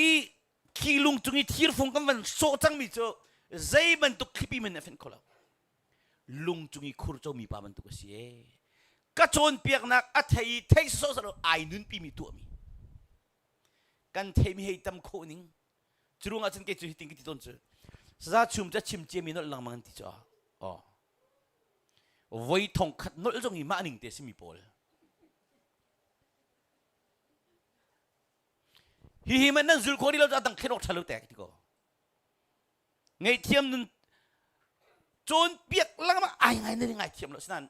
khi lung cung i thirfung kan van sawh cangmi cu zei bantuk thlipi men a fenh kho lo lung cung i khur comi pa bantuk a si e ka cawnpiaknak a thei i thei sawsawh lo ai nunpi mi tuahmi kan theimi hei tam khawh ning cu ruangah cun kei cu hitin ka ti tawn cu saza chum ca chim ciami nolh lengmang an ti cu oh voi thong khat nolh zong i mah ning te simi pawl Hihi man nan zul khawh rih lo cu a dang thlen awk ṭha lo tek ti ko. Ngaihthiam nun cawnpiak lengmang ai ngai na ngai thiam lo sinain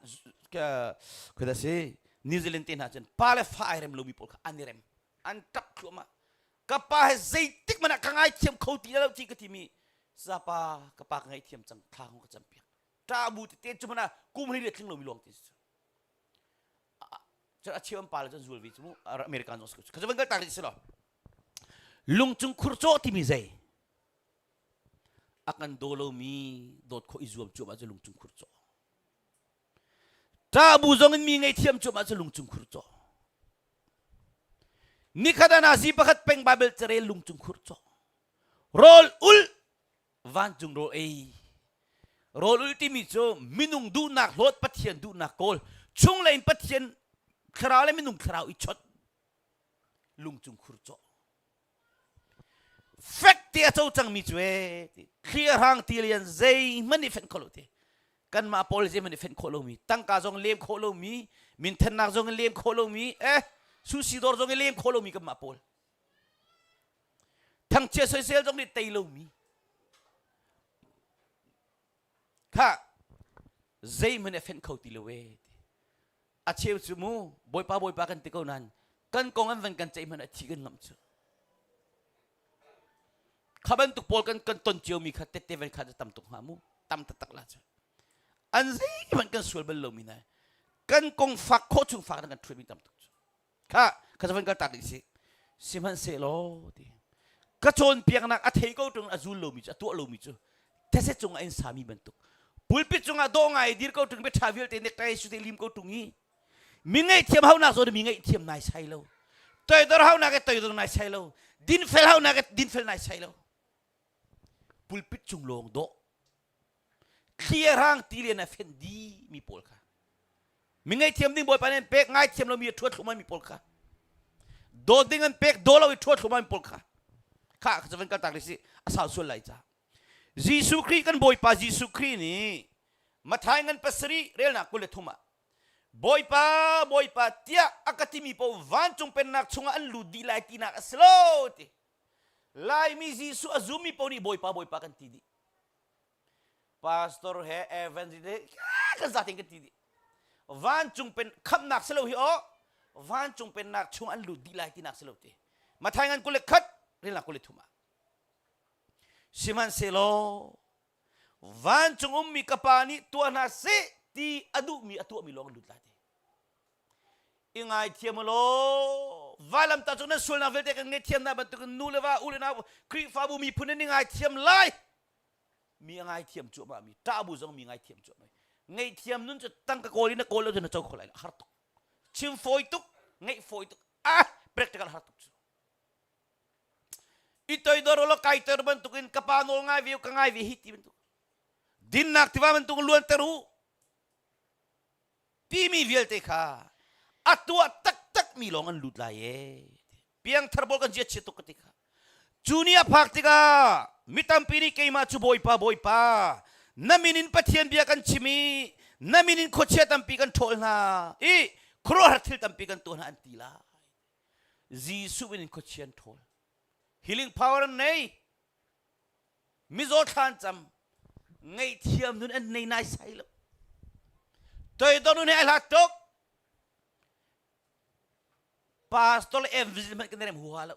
khoi dah si New Zealand te hna cun pa le fa ai rem lomi pawl kha an i rem an ṭap thluahmah ka pa he zeitik hmanh ah ka ngaithiam kho ti lo ti ka timi sapa ka pa ka ngaihthiam cang thla ka campiak ṭa bu tete cu hmanh ah kum hlei le tling lomi lawng te cu cun a cheu an pa le cun zul ve cu mu American zong si ko kha van kal tak rih si lo lungcung khur cawh timi zei a kan daw lomi dawt khawh i zuam cuahmah cu lungcung khur cawh ṭah bu zong in mi ngaihthiam cuahmah cu lungcung khur cawh nikhat ah nazi pakhat peng Bible carel lungcung khur cawh rawl ul vancung rawl ei rawl ul timi cu minung duhnak hlawt Pathian duhnak kawl chunglei in Pathian thlarau le minung thlarau i chawt lungcung khur cawh fek te a co cangmi cu e thli a hrang ti lian zeihmanh i fenh kho lo te kanmah pawl zeihmanh i fenh khawh lomi tangka zong lem khawh lomi minthannak zong in lem khawh lomi eh sushi dawr zong in lem khawh lomi kanmah pawl Thangchia soisel zong nih tei lomi kha zeihmanh a fenh kho ti lo e a cheu cu mu bawipa bawipa kan ti ko nain kan kong an van kan ceih hmanh a thi kan ngamh cu kha bantuk pawl kan kan ton ciomi kha tette van kha tam tuk hnga mu tam taktak la cu an zeihmanh kan sual bal lomi na kan kong fak khawh chung fak na kan ṭhuimi tam tuk cu Kha kha van kal tak ding si. Sihmanhsehlaw ti ka cawnpiaknak a thei ko ṭung a zul lomi cu a tuah lomi cu these cungah in sami bantuk pulpit cungah dawh ngai dir ko ṭung bia ṭha vialte nektai su te lim ko ṭung i mi ngaihthiam haunak zawn mi ngaihthiam nai sai lo toidor haunak e toidor nai sai lo dinfel haunak e dinfel nai sai lo pulpit cung lawng dawh thli a rang ti lian a fenh di mi pawl kha mi ngaihthiam ding bawipa nih an pek ngaithiam lomi a ṭhuat thlumai mi pawl kha. Dawt ding an pek daw lo i ṭhuat thluahmah pawl kha kha kha van kal tak si a sau sual lai ca. Jesuh Khrih kan Bawipa Jesuh Khrih nih Matthai ngan pasarih relnak 23 ah Bawipa Bawipa tiah a ka timi paoh vancung pennak chungah an lut dih lai tinak a si lo ti. Laimi Jesuh a zummi paoh nih Bawipa Bawipa kan ti dih. Pastor he evangelist he kan zatin kan ti dih. Vancung pen khamnak si lo hi aw vancung pennak chung an lut dih lai tinak si lo ti. Matthai ngan 21 rilnak 23 ah. Sihmanhsehlaw vancung ummi ka pa nih tuah hna seh ti a duhmi a tuahmi lawng an lut lai ti. I ngaithiam law vailamtah cu nan sualnak vialte kan ngaihthiam hna bantukin nu le va u le nau Khrihfabu miphun in i ngaithiam lai. Mi a ngaithiam cuahmah mi ṭahbu zong mi ngaithiam cuahmah. Ngaihthiam nun cu tangka kawl in na kawl lo cun na co kho lai lo. Har tuk. Chim fawi tuk, ngaih fawi tuk. Ah, practical har tuk cu. I toidor law kaiter bantukin ka pa nawl ngai ve ka ngai ve hi ti bantuk. Dinnak tiva bantuk luanter u. Timi vialte kha a tuah taktak mi lawng an lut lai e. Piangthar pawl kan zia chia tuk ka ti kha. Cu ni a phak tikah mi tampi nih keimah cu Bawipa Bawipa na min in Pathian bia kan chim i na min in khuachia tampi kan ṭhawl hna i khuaruahhar thil tampi kan tuah hna an ti lai. Jesuh min in khuachia an ṭhawl. Healing power an nei. Mizaw thlan cam ngaihthiam nun an nei nai sai lo. Toidor nun he ai hlat tuk. Pastor le evangelist hmanh kan rem huha lo.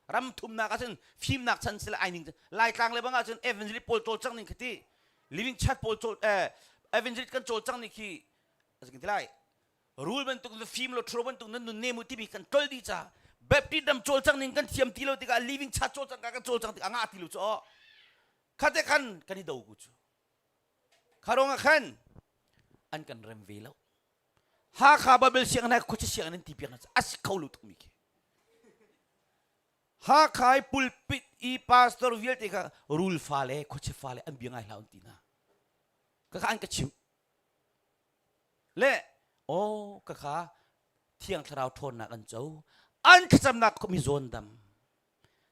Ram thumnak ahcun fimnak chan sila ai ning Laitlang le bang ahcun evangelist pawl cawlcang ning khati living chat pawl cawl eh, evangelist kan cawlcang ning khi ti lai rul bantuk na fim lo ṭhuro bantuk nan nun nem u timi kan tlol dih ca Baptist ram cawlcang ning kan thiam ti lo tikah living chat cawlcang ka kan cawlcang tik a ngah ti lo cu aw khate khan kan i do ku cu kha ah khan an kan rem ve lo Hakha Bible sianginn hai khuacha sianginn an ti piak na a si kho lo tukmi khi Hakha i pulpit i pastor vialte kha rul fa le khuacha fa le an bia ngai hlah an ti hna ka kha an ka chimh Le aw ka kha Thiang Thlarau ṭhawnnak an co. An thlacamnak mi zawn dam.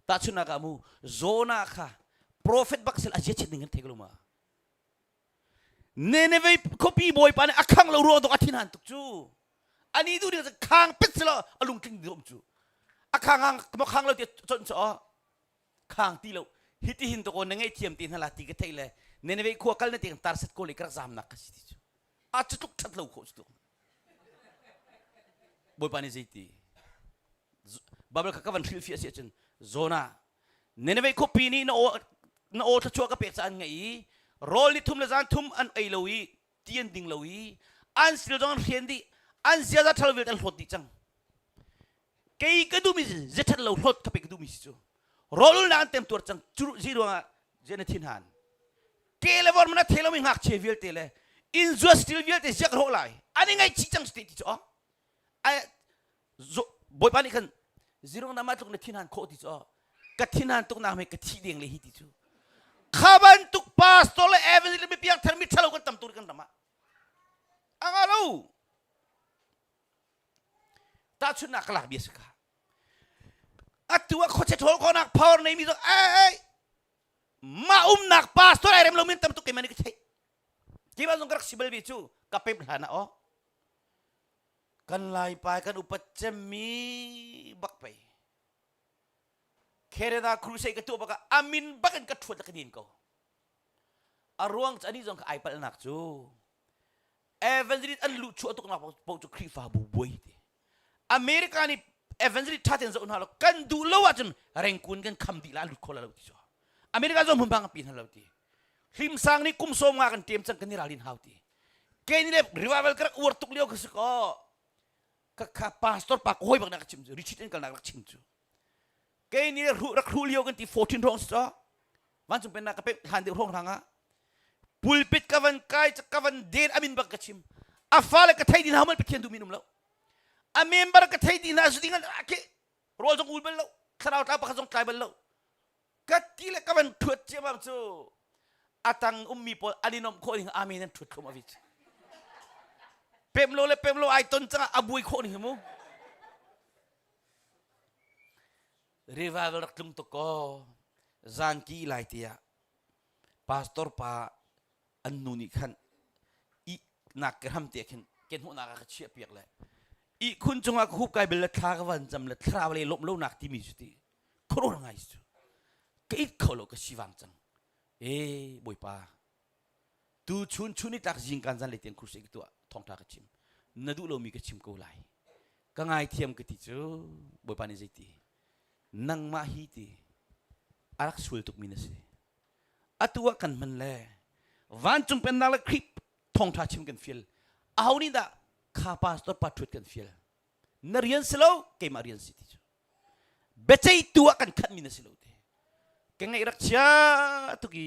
Tahchunhnak ah mu Jonah kha prophet bak sel a zia chet ning kan thei ko lo ma. Nineveh khuapi bawipa nih a khang lo ruang dok a thin han tuk cu. Ani duh ding khang pet selo a lungtling ding cu. A khang hang ma khang lo ti chon cho khang ti lo hiti hin to ko na ngaihthiam ti hna la ti ka theih le Nineveh khua kal na ti kan tar set ko le ka rak zamnak ka si ti cu a cu tluk that lo khawh cu tluk Bawipa nih zeiti Bible kha ka van hrilhfiah si ahcun Jonah Nineveh khuapi nih na aw na aw thluachuah ka pek ca an ngaih i rawl ni thum le zan thum an ei lo i ti an ding lo i an sil zong an hren dih an ziaza ṭhalo vialte an hlawt dih cang kei ka duhmi ziathat lo hlawt ka pe ka duhmi si cu rawlulnak an tem tuar cang cu zi ruangah zian na thin han ke le vor mana the lomi ngakchia vialte le inn zua stil vialte ziak rawh lai an i ngaihchih cang ti ti cu bawipa nih khan zirung na mah tluk na thin han khawh ti cu ka thin han tuk nak me ka thi deng le hi ti cu kha bantuk pastor le evangelist mi piang thar mi thalo kan tam tur kan ram ah anga lo Tahchunhnak ka lak bia si kha. Atu ah khuachia ṭhawl khawhnak power neimi zong ei mah umnak pastor ai rem lomi tam tuk keimah nih ka theih. Keimah zong ka rak si bal ve cu ka pep hlan ah aw. Kan laipa kan upat cemmi bak pei. Canada crusade ka tuah bak ah amin bak in ka ṭhuat le ka din ko. A ruang cu anih zong kha ai palhnak cu evangelist an luh chuah tuknak paoh cu Khrihfabu buai ti. America nih evangelist ṭha tein zoh hna lo kan duh lo ahcun rengkun kan kham dih la lut kho la lo ti cu. America zong hmunhma kan pi hna lo ti. Hlimsang nih kum sawm nga kan ṭem cang kan i ralrin hau ti. Kei nih le revival ka rak uar tuk lio ka si ko. Ka kha pastor pa ka hawi bak nak ka chim cu retreat in kalnak rak chim cu. Kei nih rak hruh lio kan ti 14 hrawng si cu. Vancung pennak ka pek hlan deuh hrawng hrang ah pulpit ka van kai ka van den amin bak ka chim a fale ka thei din hau man pathian duhmi um lo a member ka thei din hna su ding ke rawl zong ul bal lo thlarau tla pakhat zong tlai bal lo ka ti le ka van thuat ciamam cu atang ummi pawl an i nomh khawh ding amen an thuat khom avit pem lo le pem lo ai ton cang a buai khawh ning mu. Revival rak tlung tuk kaw zan ki lai tiah pastor pa an nu nih khan ihnak ke hram te khin ke hnawhnak ah ka chiah piak le ihkhun cungah ka hup kai bel le thla ka van cam le thlarau le lawmh lonak timi cu ti khuaruah ngai cu ka it kho lo ka sivang cang e bawipa tu chun chun i tlak zing kan zan le tiang crusade ka tuah thawngtha ka chim na duh lomi ka chim ko lai ka ngaithiam ka ti cu bawipa nih zeiti nangmah hi ti a rak sual tukmi na si atu ah kan hman le vancung pennak le Khrih thawngṭha chim kan fial aho nih dah kha pastor pa ṭhut kan fial na rian si lo keimah rian si ti cu biaceihtu ah kan khatmi na si lo te ka ngaih rak chia tuk i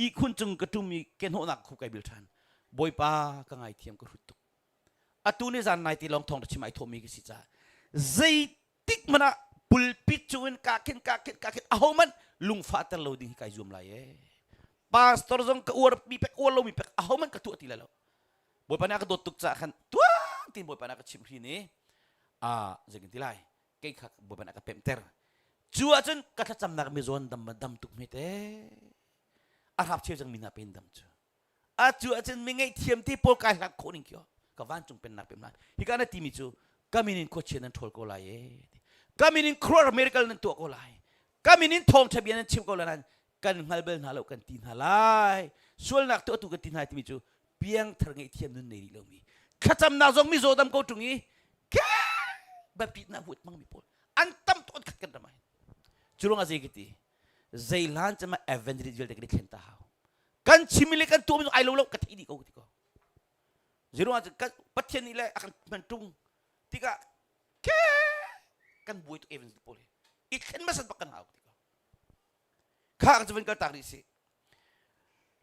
ihkhun cung ka ṭum i ke hnawhnak khu kai bil ṭhan bawipa ka ngaithiam ka hrut tuk atu ni zan nai ti lawng thawng chim ai thawhmi ka si caah zeitik hmanh ah pulpit cungin ka khin ka khin ka khin aho man lungfah ter lo ding hi kai zuam lai e pastor zong ka uar mi pek uar lo mi pek aho man ka tuah ti lai lo bawipa nih a ka dawt tuk caah khan tuang tin bawipa nih a ka chimh hrin i a zeikin ti lai kei kha bawipa nih a ka pemhter cu ahcun ka thlacamnak mi zawn dam dam tuk hme te a hrap cheu cang mi hna pen dam cu Atu ahcun mi ngaihthiam ti pawl kai hlat khawh ning khi ka vancung pennak pem lai. Hika na timi cu ka min in khuachia nan ṭhawl ko lai e. Ka min in khuaruahhar miracle nan tuah ko lai. Ka min in thawngṭha bia nan chim ko lai nain kan hngal bal hna lo kan ti hna lai. Sualnak tuahtu kan ti hna timi cu piangthar ngaihthiam nun nei rih lomi. Thlacamnak zong mizaw dam ko ṭung i biapitnak huat hmangmi pawl an tam tawn khat kan ram ah hin. Cu ruangah zei ka ti? Zei hlan cem ah evangelist vialte kan i thlen ta hau. Kan chim le kan tuah mi ai lo lo ka thei dih ko ti ko. Zero ah kan Pathian nih le a kan hman tung tikah ke kan buai tuk evangelist pawl hi. I thlen hmasat bak kan hau ti ko. Kha ka cu van kal tak rih si.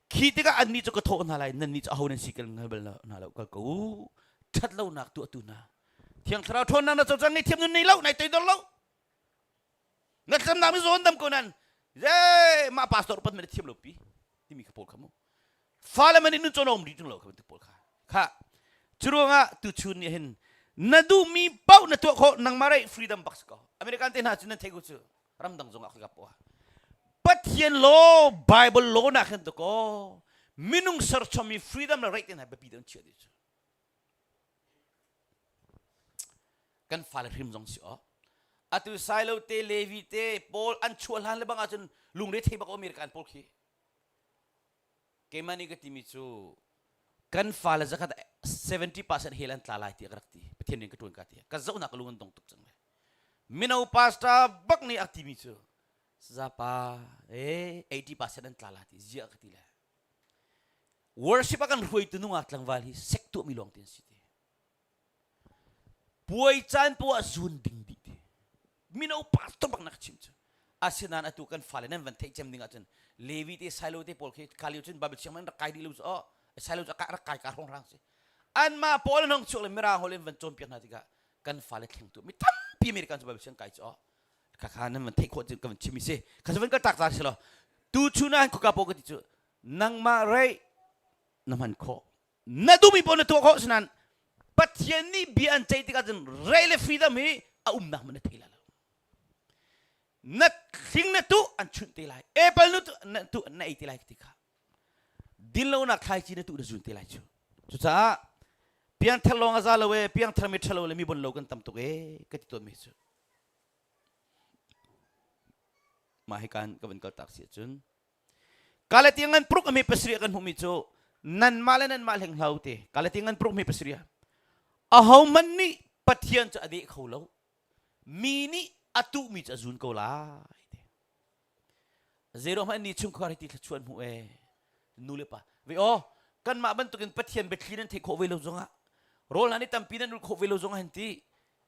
Khi tikah annih cu ka thawh hna lai nannih cu aho nan si kal hngal bal hna lo kal ko u. Ṭhat lonak tuahtu hna. Thiang Thlarau ṭhawnnak na cawlcang ngei thiam nun nei lo nai toidor lo. Na tlamnak mi zawn dam ko nan ye mah pastor upat man thiam lo pi timi kha pawl kha mu fale man in nun cawn om rih tung lo kha bantuk pawl kha kha curuangah tu chun nih hin na duhmi paoh na tuah khawh nangmah rei freedom bak si ko American te hna cu nan thei ko cu ramdang zong ah ka poah Pathian law Bible law nak hin to ko minung serchomi freedom le right te hna biapi deuh an chiah dih cu Kan fale hrim zong si aw. Atu Silo te Levi te Paul an chuah hlan le bang ahcun lungre thei bak American pawl khi. Keimah nih ka timi cu kan fale zakhat 70% hell an tla lai ti ka rak ti. Pathian rian ka tuan ka ti. Ka zohnak ka lung an dong tuk cang le. Mino pastor bak nih a timi cu sazapa eh 80% an tla la ti zia ka ti le. Worship a kan hruaitu nungak tlangval hi sek tuahmi lawng te an si te. Puai caan poah zun ding dih te. Mino pastor bak na ka chim cu. Asinain atu kan fale nan van theih cem ding ahcun Levi te Silo te pawl khi kha lio cun Bible siang man rak kai dih lo cu oh Silo cu rak kai ka hrong rang si. Anmah pawl an hong chuak le mirang holh in van cawnpiak hna tikah kan fale thleng tu mi tampi American cu Bible siang kai cu oh khakha nan van theih khawh ka van chim i si kha cu van kal tak ta si lo tu chun ah khuka pawl ka ti cu nangmah rei na hman khawh na duhmi pawl na tuah khawh sinan Pathian nih bia an ceih tikah cun rei le freedom hi a umnak man na thei lai lo na thling na tuh an chunh te lai apple nu na tuh na ei te lai ti kha dinlonak thlaici na tuh na zun te lai cu cucaah piangthar lawng a za lo e piangthar mi ṭhalo le mi bon lo kan tam tuk e ka ti tawn mi cu Mah hi kan ka van kal tak si ahcun Galati ngan pruk ami pasarih kan hmuhmi cu nanmah le nanmah hleng hlau te Galati ngan pruk mi pasarih aho hmanh nih Pathian cu a deh kho lo mi nih a tuhmi cu a zun ko lai te Zero hmanh ni chungkhar hi ti thluachuah hmu e nu le pa ve aw kanmah bantukin Pathian biathli nan theih khawh ve lo zongah rawl hna nih tampi nan ul khawh ve lo zongah hin ti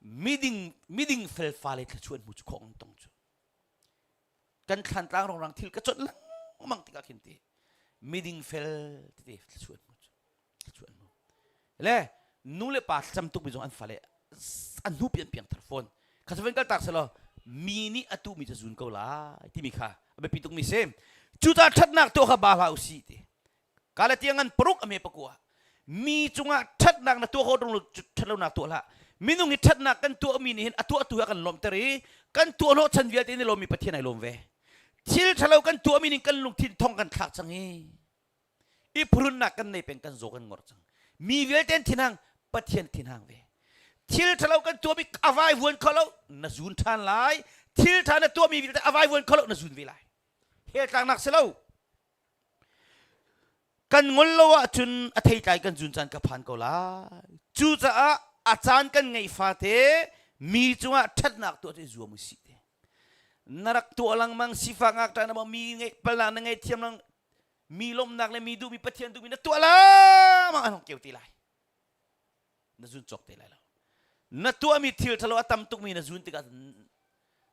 miding miding fel fale thluachuah hmu cu khong tong cu kan thlantlang rongrang thil ka chawnh lengmang tikah khin ti miding fel tete thluachuah hmu cu thluachuah hmu le nu le pa thlacam tuk mi zong an fale an hnu pian piang thar fawn kha cu kal tak selaw mi nih a tu mi cu zun ko lai timi kha a biapi tuk mi si cucaah ṭhatnak tuah kha ba hlah usih ti Galatia ngan paruk a me pakua mi cungah ṭhatnak na tuah khawh ṭung lo ṭhatlonak tuah hlah minung hi ṭhatnak kan tuahmi nih hin a tuahtu hi a kan lawmhter i Kan tuah hnawh chan vialte ni lomi Pathian ai lawm ve. Thil ṭhalo kan tuahmi ning kan lungthin thong kan thlak cang i i phurunnak kan nei peng kan zaw kan ngor cang. Mi vialte an thinhang Pathian thinhang ve. Thil ṭhalo kan tuahmi a vai vuan kho lo na zun ṭhan lai. Thil ṭha na tuahmi vialte a vai vuan kho lo na zun ve lai. Hell tlaknak si lo. Kan ngol lo ahcun a theitlai kan zun caan ka phan ko lai. Cucaah a caan kan ngeih fate mi cungah ṭhatnak tuah cu i zuam usih te. Na rak tuah lengmang sifak ngakṭah na mi ngeih palnak na ngei thiam lang mi lawmhnak le mi duhmi Pathian duhmi na tuah lengmang an hong keu te lai. Na zun cawk te lai lo. Na tuahmi thil ṭhalo a tam tukmi na zun tikah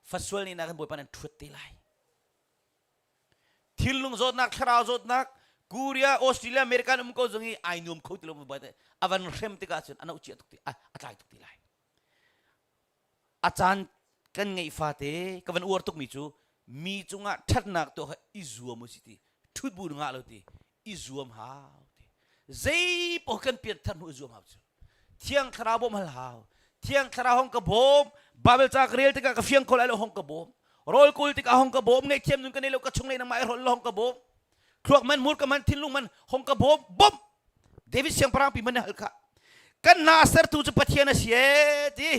fasual nih na kan Bawipa nan ṭhuat te lai. Thinlung zawtnak, thlarau zawtnak, Korea, Australia, America um ko zong i ai nuam kho ti lo a van hrem tikah cun a noh cia tuk ti a tlai tuk ti lai. A caan kan ngeih fate ka van uar tukmi cu mi cungah ṭhatnak tuah kha i zuam u si ti ṭhut bu ngah lo ti i zuam hau ti zei paoh kan pian thar hnu i zuam hau cu thiang thlarau bawm hal hau thiang thlarau hong ka bawm Bible ca ka rel tikah ka fiang kho lai lo hong ka bawm rawl kul tikah hong ka bawm ngaihthiam nun ka nei lo ka chung lei nangmah i hrol lo hong ka bawm thluak man mur ka man thinlung man hong ka bawm bawm David siangpahrang pi man hal kha kan hna sertu cu Pathian a si e ti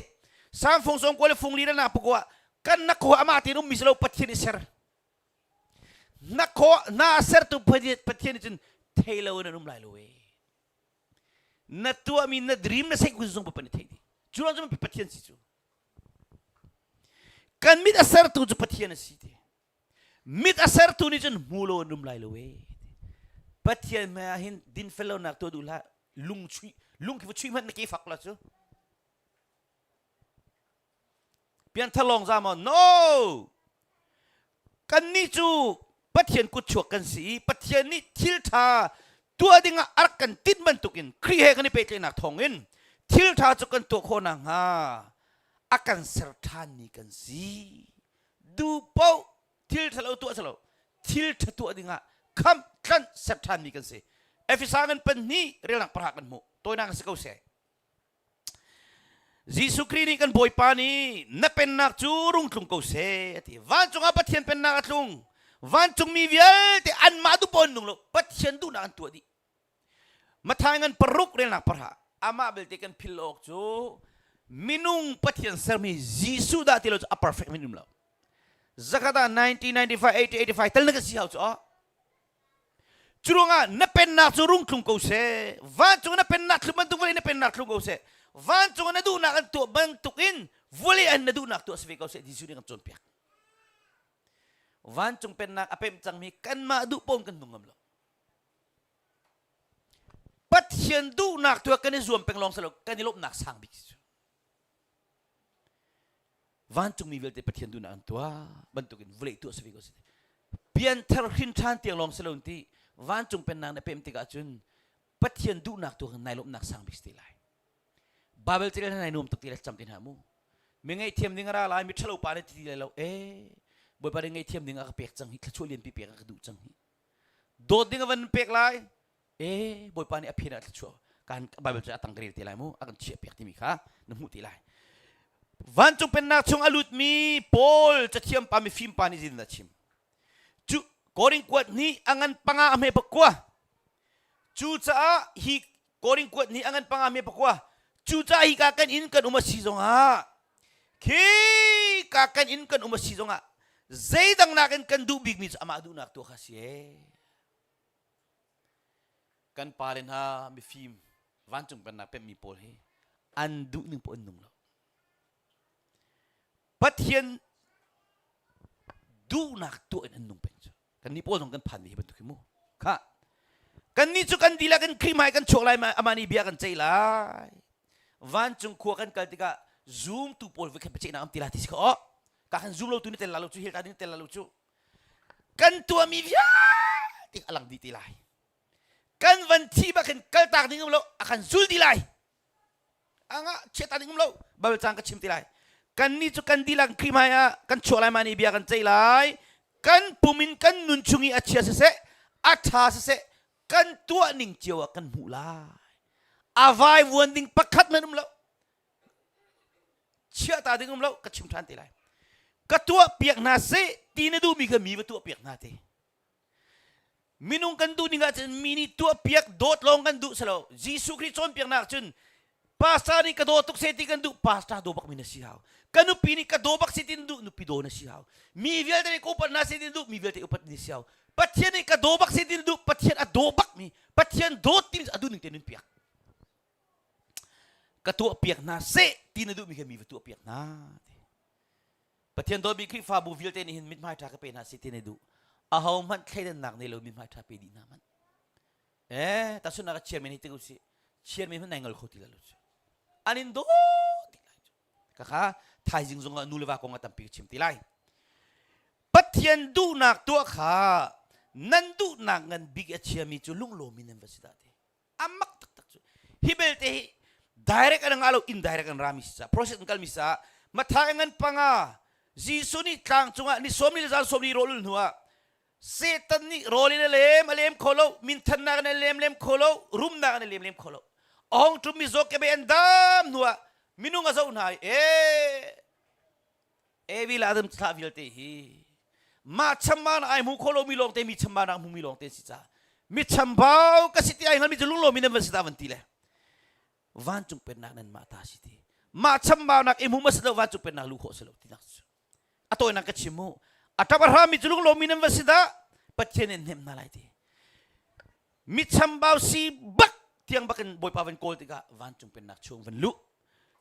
Sam fung song kual fung li na pakua kan na ko ama tin um mi lo Pathian i ser na ko na sertu Pathian cun thei lo in an um lai lo e na tuahmi na dream na seih kun zong pa nih theih dih cu ruang cu Pathian si cu kan mit a sertu cu Pathian a si ti mit a sertu nih cun hmu lo an um lai lo e Pathian hmai ah hin dinfel lonak tuah duh hlah lung chuih lung khi va chuih hmanh na ke fak la cu Pianthar lawng za maw? No! Kannih cu Pathian kutchuak kan si i Pathian nih thil ṭha tuah dingah a rak kan tinh bantukin Khrih he kan i pehtlaihnak thawngin thil ṭha cu kan tuah khawh nakhnga a kan ser ṭhanmi kan si. Duh paoh thil ṭhalo tuah si lo, thil ṭha tuah dingah khamh tlanh ser ṭhanmi kan si. Efesa ngan panhnih relnak pahra kan hmuh. Tawinak si ko seh. Jesuh Khrih nih kan Bawipa nih na pennak cu rung tlung ko seh a ti. Vancung ah Pathian pennak a tlung. Vancungmi vialte anmah duh paoh an nung lo. Pathian duhnak an tuah dih. Matthai ngan paruk relnak parha. Amah belte kan phil awk cu minung Pathian sermi Jesuh dah ti lo cu a perfect min um lo. Zakhat ah 1995, 80, 85 tal na kan si hau cu Curuangah na pennak cu rung tlung ko seh. Vancung na pennak thlum bantuk vawlei na pennak thlung ko seh. Vancung na duhnak an tuah bantukin vawlei an na duhnak tuah si ve ko seh Jesuh nih kan cawnpiak. Vancung pennak a pemh cangmi kanmah duh paoh kan nung ngam lo. Pathian duhnak tuah kan i zuam peng lawng si lo kan i lawmhnak sang bik cu. Vancungmi vialte Pathian duhnak an tuah bantukin vawlei tuah si ve ko si. Pianthar hrin ṭhan tiang lawng si lo ti vancung pennak na pem tikah cun Pathian duhnak tu nai lawmhnak sang bik si te lai. Bible carel nai nuam tuk ti le cam ti hna mu. Mi ngaihthiam ding a ra lai, mi ṭhalo pa nih ti lai lo. Eh, Bawipa nih ngaihthiam ding a ka pek cang hi, thluachuah lianpi pek a ka duh cang hi. Dawt ding a van pek lai, e bawipa nih a phin ah thluachuah kan bible cu a tang ka rel te lai mu a kan chiah piak timi kha na hmuh te lai vancung pennak chung a lutmi Paul cathiam pa mifim pa nih zin a chim cu Korin kuat nih a ngan panga a hme pakua cucaah hi Korin kuat nih a ngan panga hme pakua cucaah hi ka kan inn kan um a si zongah khi ka kan inn kan um a si zongah zeidang nakin kan duh bikmi cu amah duhnak tuah kha si ee Kan pale hna mifim vancung pennak pemhmi pawl hi an duh ning paoh an nung lo. Pathian duhnak tuah in an nung peng cu. Kannih pawl zong kan phan ve hi bantuk hi mu. Kha. Kannih cu kan dihlak in Khrih hmai kan chuak lai amah nih bia kan ceih lai. Vancung khua kan kal tikah zumtu pawl voi khat biaceihnak am ti la ti si kha oh. Ka kan zum lo tu ni tel la lo cu hil ta ni tel la lo cu. Kan tuahmi vialte a lang dih te lai. Kan van thi bak hin kaltak ding um lo, a kan zul dih lai. Anga chiata ding um lo, bal cang ka chim ti lai. Kan nih cu kan dihlak Khrih hmai ah kan chuah lai ma nih bia kan ceih lai. Kan pum in kan nun chung i a chia siseh, a ṭha siseh, kan tuah ning cio ah kan hmuh lai. A vai vuan ding pakhat hmanh um lo. Chiah ta ding um lo, ka chim ṭhan te lai. Ka tuah piak hna seh ti na duhmi kha mi va tuah piak hna te. Minung kan duh ning ahcun mi nih tuah piak dawt lawng kan duh selo. Jesuh Khrih cawnpiaknak cun pastor nih ka daw tuk seh ti kan duh pastor daw bak mi na si hau. Ka nupi nih ka daw bak si ti na duh nupi daw na si hau. Mi vialte nih ka upat hna seh ti na duh mi vialte upat na si hau. Pathian nih ka daw bak seh ti na duh Pathian a daw bak mi Pathian dawt ti a duh ning te nun piak. Ka tuah piak hna seh ti na duh mi kha mi va tuah piak hna. Pathian dawtmi Khrihfabu vialte nih hin mithmai ṭha ka pe hna seh ti na duh. Aho hmanh thleidannak nei lo mithmai ṭha pe dih hna hmanh. Eh, tahchunhnak ah chairman hi ti ko sih. Chairman hmanh nai ngol kho ti lo cu. An in daw ti lai cu. Kha thaizing zong ah nu le va kong a tampi ka chim ti lai. Pathian duhnak tuah kha nan duhnak ngan bik a chiami cu lunglawm in nan va si dah ti. A mak taktak cu. Hi belte hi direct an ngah lo indirect an rami si ca process an kalmi sa Mathai ngan panga Jesuh nih tlang cungah ni sawm ni le zan sawm ni rawl ul hnu ah Satan nih rawl in a lem a lem kho lo minthannak in a lem lem kho lo rumnak in a lem lem kho lo a hong ṭum mi zaw kebe an dam hnu ah minung a zoh hna i e Evi le Adam thlah vialte hi mah chambau ai hmu kho lomi lawngte mi chambaunak hmumi lawngte si ca mi chambau ka si ti ai hngalmi cu lunglawmi nan van si ta van ti le vancung pennak nan mah ta si ti mah chambaunak i hmu ma si lo vancung pennak lu khawh si lo ti nak cu a tawinak ka chim mu a ṭap a hrami cu lunglawmmi nan va si dah Pathian in hnem hna lai ti mi chambau si bak tiang bakin Bawipa van kawl tikah vancung pennak chung van luh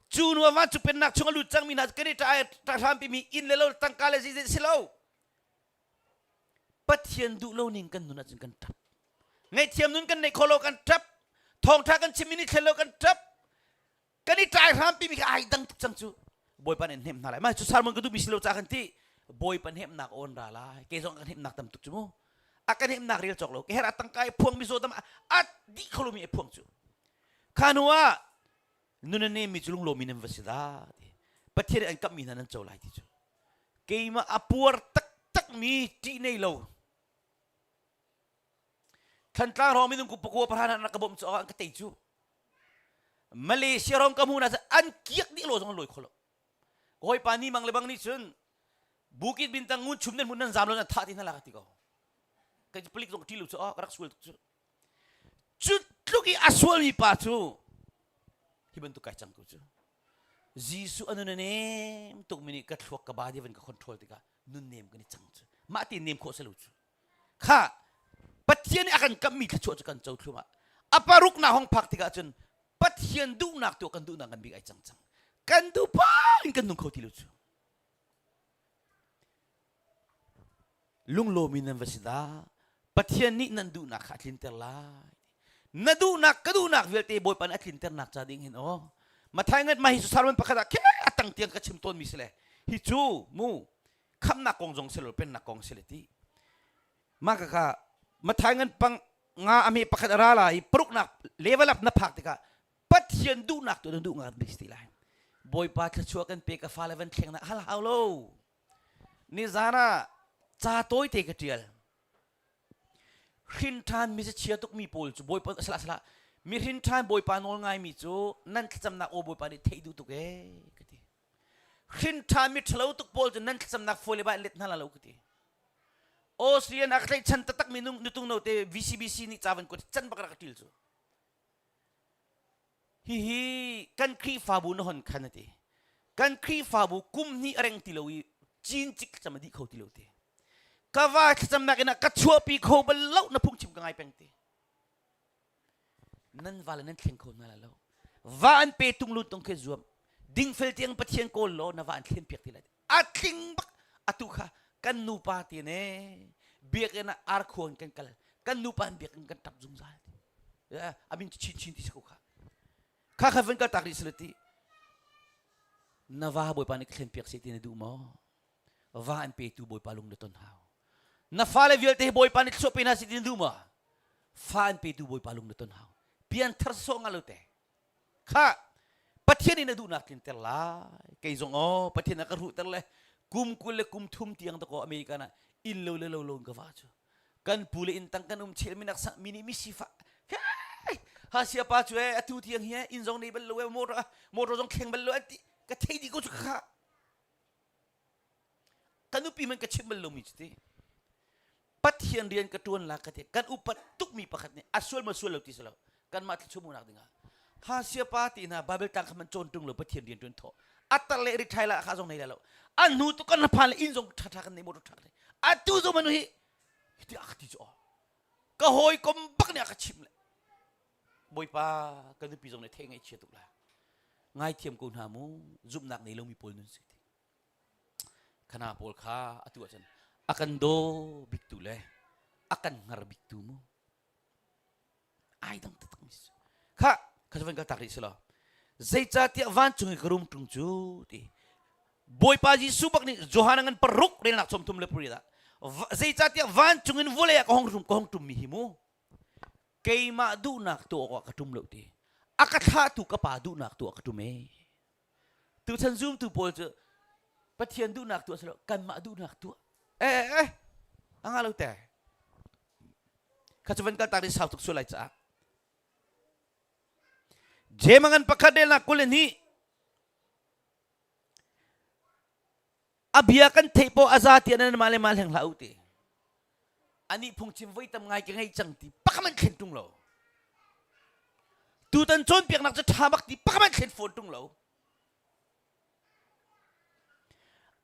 cu nu ah vancung pennak chung a lut cangmi hna kan i ṭa hrampi mi inn le lo tangka le zeizei si lo Pathian duh lo ning kan nun ahcun kan ṭap ngaihthiam nun kan neih kho lo kan ṭap thawngṭha kan chimmi nih thlen lo kan ṭap kan i ṭai hrampi mi kha ai dang tuk cang cu Bawipa nih hnemh hna lai mah cu sermon ka duhmi si lo ca kan ti Bawipa hnemhnak awn ra lai kei zong kan hnemhnak tam tuk cu mu a kan hnemhnak rel cawk lo ke her a tangka i phuang mi zaw dam a dih kho lomi a phuang cu kha hnu ah nun a nemmi cu lunglawmi nan va si dah ti Pathian nih an kamhmi hna nan co lai ti cu keimah a puar taktak mi ṭih nei lo Thantlang hrawng minung ku pakua pahra hna ka bawmh cu an ka tei cu Malaysia ram ka hmu na an kiak dih lo zong an lawi kho lo hawipa ni mang le bang nih cun Bukit Bintang ngun chum nan hmun nan zam lo nan thah ti hna la ka ti ko kai palik zong ṭi lo cu ka rak sual tuk cu cu tluk i a sualmi pa cu hi bantuk kai cang ko cu Jesuh a nun a nem tuk mi nih ka thluak ka body van ka control tikah nun nem kan i cang cu mah ti nem khawh si lo cu Kha Pathian nih a kan kamhmi thluachuah cu kan co thluahmah. A paruknak hong phak tikah cun Pathian duhnak tuah kan duhnak kan bik ai cang cang. Kan duh pa in kan nung kho ti lo cu. Lunglawmi nan va si dah. Pathian nih nan duhnak kha a tlinter lai. Na duhnak ka duhnak vialte Bawipa nih a tlinternak ca ding hin aw. Mathai ngat mah hi cu sermon pakhat ah khe a tang tiang ka chim tawnmi si le hi cu mu khamnak kong zong si lo pennak kong si le ti mah ka kha Mathai ngan pang nga ame pakhat a ra lai i paruknak level up na phak tikah Pathian duhnak tu na duh ngar bik ti lai Bawipa thluachuah kan pe ka fale van thleng na hal hau lo nizan ah ca tawi te ka tial hrin ṭhan mi chia tuk mi pawl cu Bawipa salah salah mi hrin ṭhan Bawipa nawl ngai mi cu nan thlacamnak aw Bawipa nih theih duh tuk ee ka ti hrin ṭha mi ṭhalo tuk pawl cu nan thlacamnak fawi le bai let hna la lo ka ti Australian a ka tlaihchan taktak mi nutung note VCBC nih ca van kuat can bak rak ka ṭil cu hihi kan Khrihfabu na hon khan ati kan Khrihfabu kum hnih a reng ti lo i cin cik thlacam a dih kho ti lo ti ka va thlacamnak in ah ka chuahpi kho bal lo na phungchim ka ngai peng ti Nan va le nan thleng kho hna lai lo. Va an pe tung lu tung khi zuam. Dingfel tiang Pathian kawl law na va an thlen piak ti lai. A tling bak atu kha kan nupa ti ne biakinn ah arkhuang kan kal kan nupa an biakinn kan tap zungzal ti. Amin chin chin ti ko kha. Kha kha van kal tak rih sila ti. Na va Bawipa nih ka thlen piak se ti na duh maw? Va an petu Bawipa lung na ton hau. Na fale vialte hi Bawipa nih thluah pe hna si ti na duh maw? Fa an petu Bawipa lung na ton hau. Pianthar sawh nga lo te. Kha Pathian in na duhnak tlinter lai. Kei zong aw Pathian a ka hruhter le kum 20 le kum thum tiang dakaw American ah inn lo le lo lo in ka va cu. Kan pu le inn tang kan um chel minak sang mi nih mi sifah ha sia pa cu e atu tiang hi inn zong nei bal lo e motor motor zong thleng bal lo an ti ka thei dih ko cu kha. Ka nupi man ka chimh bal lomi cu ti. Pathian rian ka ṭuan la ka ti. Kan upat tukmi pakhat nih a sual ma sual lo ti si lo. Kanmah thluachuah hmuhnak dingah. Ha siapa ti hna Bible tlang kha man cawn ṭung lo Pathian rian ṭuan thawh. A tar le rithai la kha zong nei la lo. An hnu tu kan phan le inn zong ṭha ṭha kan nei motor ṭha kan Atu zong manu hi hiti a ka ti cu ka hawikom bak nih a ka chimh le Bawipa ka nupi zong nih thei ngaihchia tuk la ngaithiam ko hna mu zumhnak nei lomi pawl nun si ti khana pawl kha atu ahcun a kan daw biktu le a kan hngar biktu mu ai dang taktak mi kha kha van ka tak rih si lo zeicahtiah vancung i ka rum ṭung cu ti Bawipa Jesuh bak nih Johan ngan paruk relnak sawm thum le pariat ah zeicahtiah vancung in vawlei ah ka hong rum ka hong ṭum mi hi mu keimah duhnak tuah awkah ka ṭum lo ti a ka thlahtu ka pa duhnak tuah ka ṭum e tuchan zumtu pawl cu Pathian duhnak tuah si lo kanmah duhnak tuah eh eh eh a nga lo te kha cu van kal tak ding sau tuk sual lai caah Jemangan pakhat relnak 22 A bia kan theih poh a za tiah nan mah le mah hleng hlah u ti. Anih phungchim voi tam ngai ka ngei cang ti pakhat man thlen tung lo. Tutan cawnpiaknak cu ṭha bak ti pakhat man thlen fawn tung lo.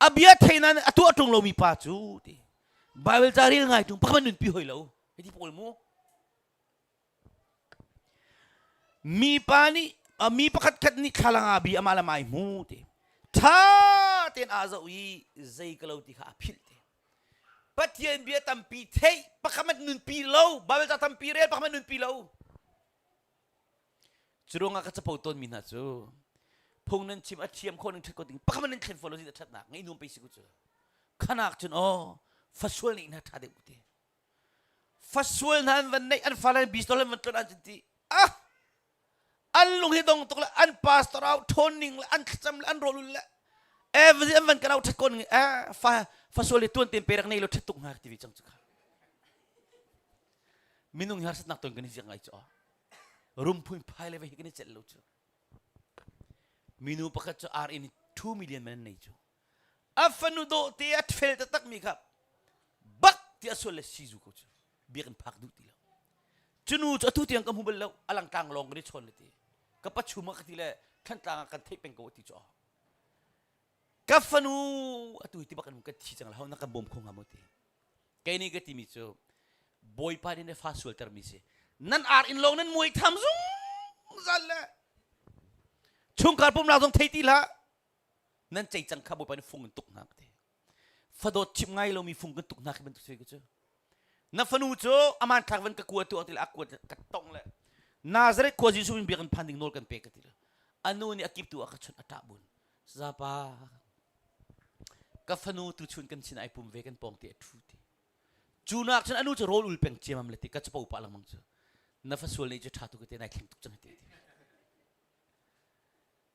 A bia thei nain a tuah ṭung lomi pa cu ti. Bible ca rel ngai ṭung pakhat man nunpi hoi lo. Hiti pawl mu. Mipa nih mi pakhatkhat nih thlalang ah bi amah le amah ai hmu ti. Ṭha tein aa zoh i zei ka lo ti kha a philh ti. Pathian bia tampi theih pakhat hmanh nunpi lo, Bible ca tampi rel pakhat hmanh nunpi lo. Cu ruangah ka capo tawnmi hna cu phung nan chim a thiam khawh ning ṭhat ko ding pakhat hmanh nan thlen fawn lo si ṭhatnak ngeih nuam pei si ku cu. Khanak cun aw fasual nih hna ṭha deuh ti. Fasual hna an van neih an fale bistol an van tlon an ti ah an lung hi dong tuk le an pastor au ṭhawn ning le an thlacam le an rawl le every an van kan au ṭhat ko ning eh fa fasual le tuan ten perak nei lo ṭhat tuk hnga ti vi cang cu kha minung hi harsatnak ton kan i ziak ngai cu rum phun phai le ve hi kan i celh lo cu minu pakhat cu ar in 2 million man nei cu A fanu dawh te a fel taktak mi kha bak ti a sual le sizu ko cu biakinn phak duh ti lo. Cu nu cu atu tiang ka hmu bal lo a langtlang lawng kan i chawn le ti. Ka pachum ah ka ti le Thantlang ah kan theih peng ko ti cu. Ka fanu atu hi ti bak in kan thi cang lo na kan bawm kho hnga maw ti. Kei nih ka timi cu Bawipa nih na fa sualter mi si. Nan ar in lawng nan muai tham zungzal le chungkhar pumnak zong thei ti hlah. Nan cei cang kha Bawipa nih fung in tuk hna ka ti. Fadawt chimh ngai lomi fung kan tuk hna khi bantuk si ka cu. Na fanu cu aman thlak van ka kua tu ti le a kuat ka tong le Nazareth khua Jesuh in biakinn phan ding nawl kan pek ka ti le anu nih a kip tu a ka chunh a ṭah bun zapa ka fanu tu chun kan sin ai pum ve kan pawng te a ṭhu ti cu nak cun anu cu rawl ul peng ciamam le ti ka capo pah lengmang cu na fa sual nih cu ṭha tu ka te nai thleng tuk cang ti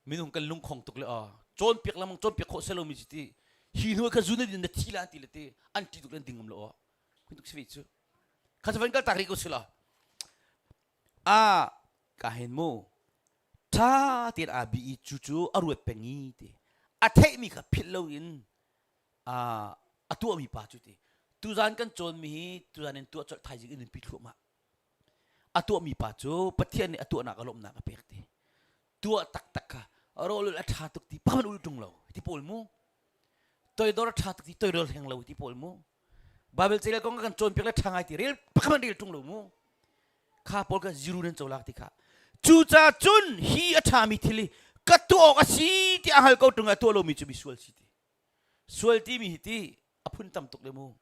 Minung kan lungkhong tuk le aw cawnpiak lengmang cawnpiak khawh selo mi ti hi hnu kha zun in na thi la ti le ti an ti tuk le an ding ngam lo aw kun tuk si cu kha cu van kal tak rih ko si lo a ka hen mu tha tein a bi i cu cu a ruat peng i ti a theihmi kha philh lo in a a tuahmi pa cu ti tuzan kan cawnmi hi tuzan in tuah colh thaizing in pi thluahmah A tuahmi pa cu Pathian nih a tuahnak a lawmhnak a pek ti. Tuah taktak kha rawlul a ṭha tuk ti pakhat ul ṭung lo ti pawl mu. Toidor a ṭha tuk ti toidor hleng lo ti pawl mu. Bible cel kong kan cawnpiak le ṭha ngai ti rel pakhat rel ṭung lo mu. Kha pawl kha ziru nan colak ti kha. Cucaah cun hi a ṭhami thil hi ka tuah awk a si ti a hngal ko ṭung a tuah lomi cu misual si ti. Sual timi hi ti a phun tam tuk le mu.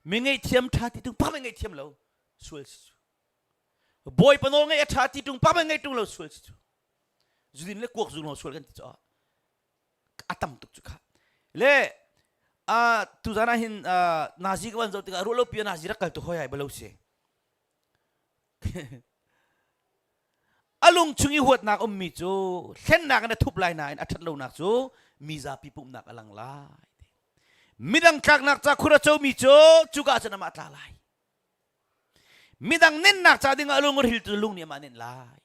Mi ngaihthiam ṭha ti tung pakhat ngaihthiam lo sual si cu. Bawipa nawl ngaih a ṭha ti ṭung pakhat ngaih ṭung lo sual si cu. Zudin le kuak zu sual kan ti cu a tam tuk cu kha. Le a tuzan ah hin nazi ka van zoh tikah ruah lo pi nazi rak kal tu hoi ai balo si. A lung chung i huatnak ummi cu hlennak in a thup lai nain a ṭhat lonak cu mi zapi pumhnak a lang lai. Midang tlaknak ca khur a comi cu cuka cun amah tla lai. Midang nennak ca dingah a lung a hril tu lung nih amah nenh lai.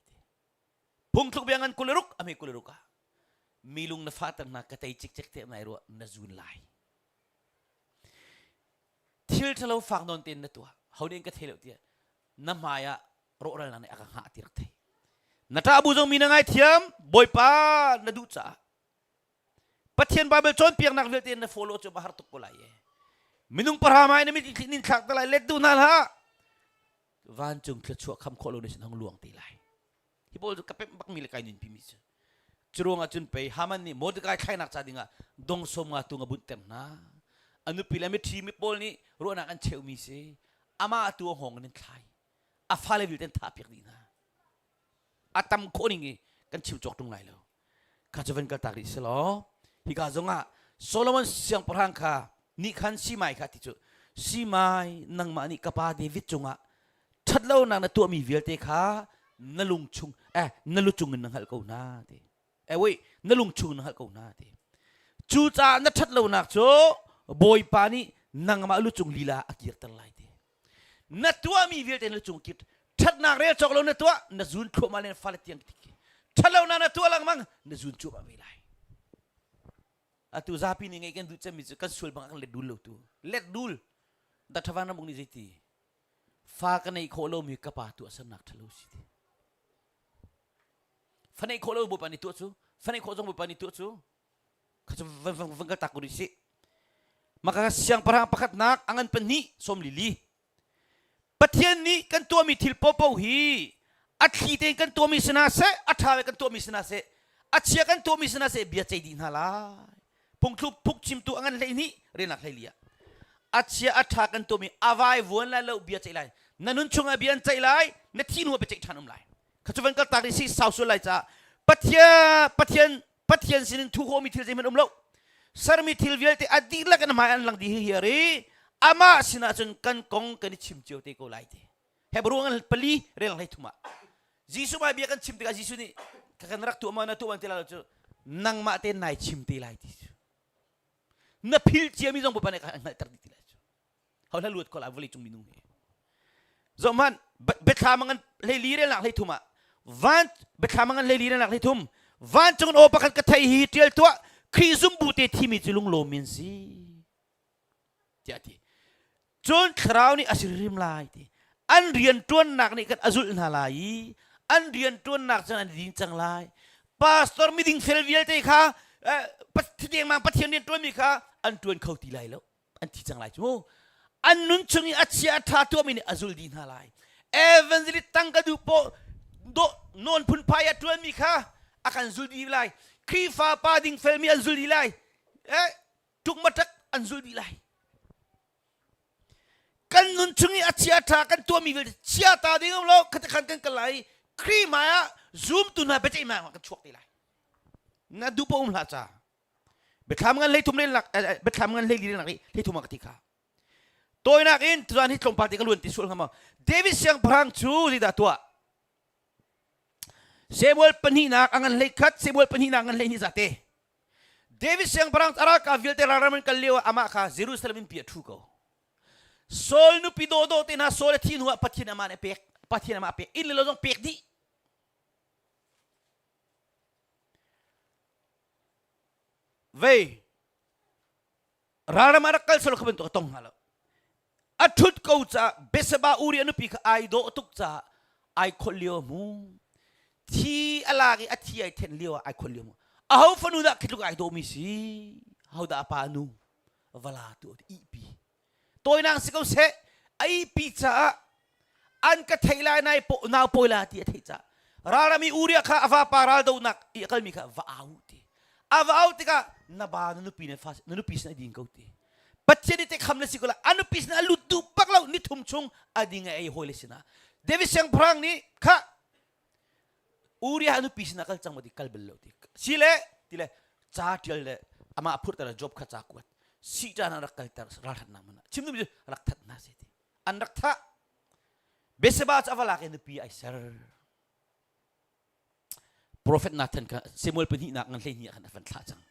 Phungthluk bia ngan 26 a hme 26 ah mi lung na fahter hna ka tei cikcek te nai ruah na zun lai. Thil ṭhalo fak nawn tein na tuah. Ho nih an ka thei lo tiah na hmai ah rawhralnak nih a ka hngah ti rak thei. Na ṭah bu zong mi na ngaithiam, Bawipa na duh caah. Pathian Bible cawnpiaknak vialte na follow cu har tuk ko lai e. Minung pahra mai na mit nin thlak te lai let duh hna hlah. Vancung thluachuah kham khawh lo na sin hong luang te lai. Hi pawl cu ka pemh bakmi le kai nunpi mi cu. Curuang ah cun pei Haman nih Mordecai thlainak ca dingah dong som nga tung a bunhter hna. A nupi le miṭhi mi pawl nih ruahnak an cheumi si. Amah tu a hngawng in an thlai. A fale vialte an thahpiak dih hna. A tam khawh ning i kan chim cawk ṭung lai lo. Kha cu van kaltak rih selaw hika zongah Solomon siangpahrang kha nih khan Simai kha ti cu Simai nangmah nih ka pa David cungah ṭhatlonak na tuahmi vialte kha na lung chung eh na lu cung in na hngalh ko hna ti eh wait na lung chung na hngalh ko hna ti cucaah na ṭhatlonak cu Bawipa nih nangmah lu cung lila a kirter lai ti na tuahmi vialte na cung kit ṭhatnak rel cawk lo na tuah na zun thluahmah le na fale tiang tik ṭhatlonak na tuah lengmang na zun cuahmah ve lai atu zapi nih ngeih kan duh cemmi cu kan sual bang kan let dul lo tu let dul da ṭhavan ramung nih zeiti fa ka neih khawh lomi ka pa tuah sernak ṭhalo si ti fa neih khawh lo bawipa nih tuah cu fa neih khawh zong bawipa nih tuah cu kha cu van van van ka tak rih sih maka siangpahrang pakhatnak a ngan pahnih sawm lili Pathian nih kan tuahmi thil popo hi a thli tein kan tuahmi si hna seh a ṭha kan tuahmi si hna seh a chia kan tuahmi si hna seh bia ceih dih hna lai phungthlu phungchimtu a ngan 12 relnak 14 ah a chia a ṭha kan tuahmi a vai vuan lai lo bia ceih lai na nun chungah bia an ceih lai na thi hnu ah bia ceih ṭhan um lai kha cu van kaltak rih si sau sual lai caah Pathian Pathian Pathian sinin thu khawhmi thil zeihmanh um lo sermi thil vialte a dihlak in hmai an lang dih hi hi ri amah sinah cun kan kong kan i chim cio te ko lai ti Hebrew ngan pali rel hlei thum ah Jesuh mai bia kan chim tikah Jesuh nih ka kan rak tuah ma na tuah ti lai lo cu nangmah te nai chim te lai ti cu na phil ciami zong Bawipa nih a hngalhter dih ti lai cu ho hla luat ko la vawlei cung minung hi zohhmanh biathlam ngan hleili relnak hlei thum ah van biathlam ngan hleili relnak hlei thum vancung aw pakhat ka thei hi tial tuah Khrih zumbu te thimi cu lunglawm in si tiah ti cun thlarau nih a sirim lai ti an rian ṭuannak nih kan a zulh hna lai i an rian ṭuannak cun an din cang lai pastor miding fel vialte kha thidengmang pathian rian ṭuanmi kha an ṭuan kho ti lai lo an thi cang lai cu an nun chung i a chia a ṭha tuahmi nih a zul dih hna lai evangelist tangka duh po do nawn phunphai a ṭuanmi kha a kan zul dih lai Khrihfa pa ding felmi an zul dih lai eh ṭukmaṭak an zul dih lai kan nun chung i a chia ṭha kan tuahmi vialte chia ta ding um lo khate khan kan kal lai Khrih hmai ah zumtu hna biaceih hmai ah kan chuak te lai na duh po um hlah ca Biathlam ngan 13 relnak biathlam ngan 14 relnak nih 13 ah ka ti kha. Tawinak in tuzaan hi tlawmpal te ka luan ti sual hnga maw? David siangpahrang cu zeidah tuah? Samuel pahnihnak a ngan 11 Samuel pahnihnak ngan 12 zate. David siangpahrang a ralkap vialte ralram an kal lio ah amah kha Jerusalem in pi a ṭhu ko. Saul nupi dawhdawh te hna Saul a thih hnu ah Pathian amah nih a pek. Pathian amah a pek. Inn le lo zong pek dih. Vei ralram ah rak kal selaw kha bantuk a tong hnga lo. A ṭhut ko caah Bethseba Uri a nupi kha ai dawh tuk caah ai kholh lio a hmu. Thi a lak i a thi ai thenh lio ah ai kholh lio a hmu. Aho fanu dah khi tluk ai dawhmi si? Ho dah a pa a nu? Vala tu ihpi. Tawinak si ko seh a ihpi caah an ka thei lai nai po nau pawi la ti a theih caah ralram i Uriah kha a vapa raldonak i a kalmi kha va au ti a va au tikah na ba na nupi na fa na nupi sin a ding ko ti Pathian nih te kham le si ko la a nupi sin a lut duh bak lo ni thum chung a ding a ei hawi le sinah David siangpahrang nih kha Uriah a nupi sinah kal cang ma ti kal bal lo ti si le ti le ca tial le amah phurter job kha ca kuat si ṭan rak kalter ralṭhatnak man chim duhmi cu rak that hna se ti an rak thah Bethseba cu a va lak i nupi ai ser Prophet Nathan kha Samuel pahnihnak ngan 12 ah khan a van thlah cang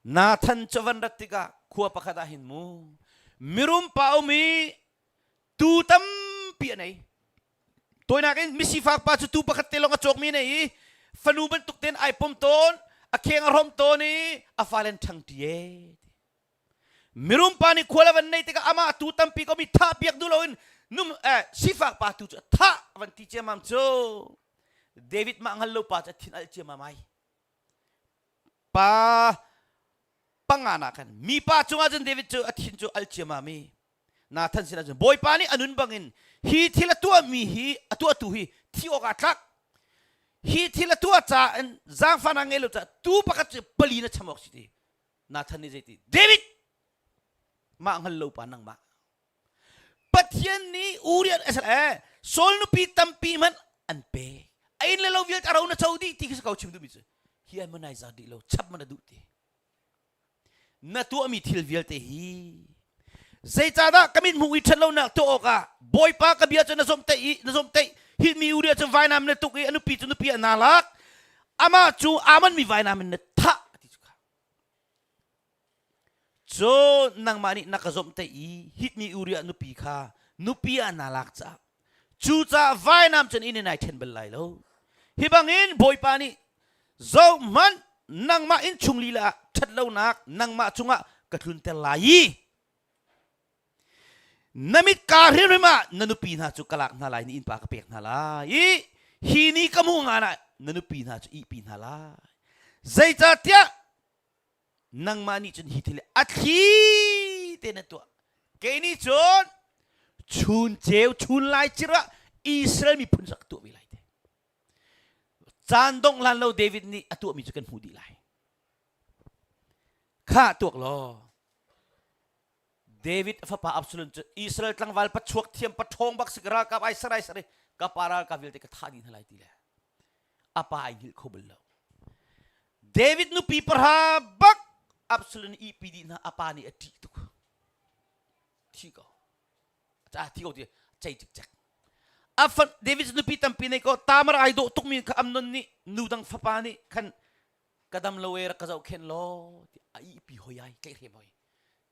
Nathan cu van rat tikah khua pakhat ah hin mu mirum pa um i tuu tampi a nei Tawinak in misifak pa cu tuu pakhat te lawng a cawkmi a nei i fanu bantuk tein ai pom tawn a kheng a hrom tawn i a fale an ṭhangṭi e. Mirum pa nih khual a van nei tikah amah tu tampi ko mi thah piak duh loin num eh, sifak pa tu cu thah van ti ciamam cu David mah hngal lo pa cu thin al ciamam ai. Pa panga na khan mi pa cungah cun David cu a thin cu al ciamam i Nathan sinah cun Bawipa nih a nun bangin hi thil a tuahmi hi a tuahtu hi thi awk aa tlak. Hi thil a tuah caah in zaangfahnak ngei lo caah tu pakhat cu pali na cham awk si ti. Nathan nih zeiti David mah hngal lo pa nangmah. Pathian nih Uriah eh Saul nupi tampi hmanh an pe. A inn le lo vialte a ro na co dih ti khi si ko chim duhmi cu. Hi ai manai zar dih lo chap man a duh ti. Na tuahmi thil vialte hi zeicahdah ka mit hmuh i ṭhatlonak tuah awkah Bawipa ka bia cu na zomhtaih i na zomhtaih hitmi Uriah cu vainam na tuk i a nupi cu nupi ah naa lak amah cu aa manmi vainam in na thah ti cu kha cun nangmah nih na ka zomhtaih i hitmi Uriah nupi kha nupi ah naa lak caah Cucaah vainam cun inn in ai ṭhen bal lai lo. Hi bangin Bawipa nih zohhmanh nangmah innchung lila ah ṭhatlonak nangmah cungah ka tlunter lai i na mit kaa hrimhrim ah na nupi hna cu ka lak hna lai na innpa ka pek hna lai i hi ni ka hmuh ngan ah na nupi hna cu ihpi hna lai. Zeicahtiah nangmah nih cun hi thil a thli te na tuah kei nih cun chun ceu chun lai cir ah Israel miphun sak tuah ve lai te caan dongh hlan lo David nih a tuahmi cu kan hmuh dih lai kha tuak law David fapa Absalom cu Israel tlangval pachuak thiam paṭhawng bak si ralkap ai sarai sari ka pa ralkap vialte ka thah dih hna lai ti le a pa ai hngilh kho bal lo David nupi pahra bak Absalom ihpi dih hna a pa nih a ṭih tuk thi ko a thi ko ti cei cikcek a fan David nupi tampi nei ko Tamar ai dawh tukmi kha Amnon nih nu dang fapa nih khan ka dam lo e rak ka zohkhenh law ti a ihpi hoi ai tlaihhrem hoi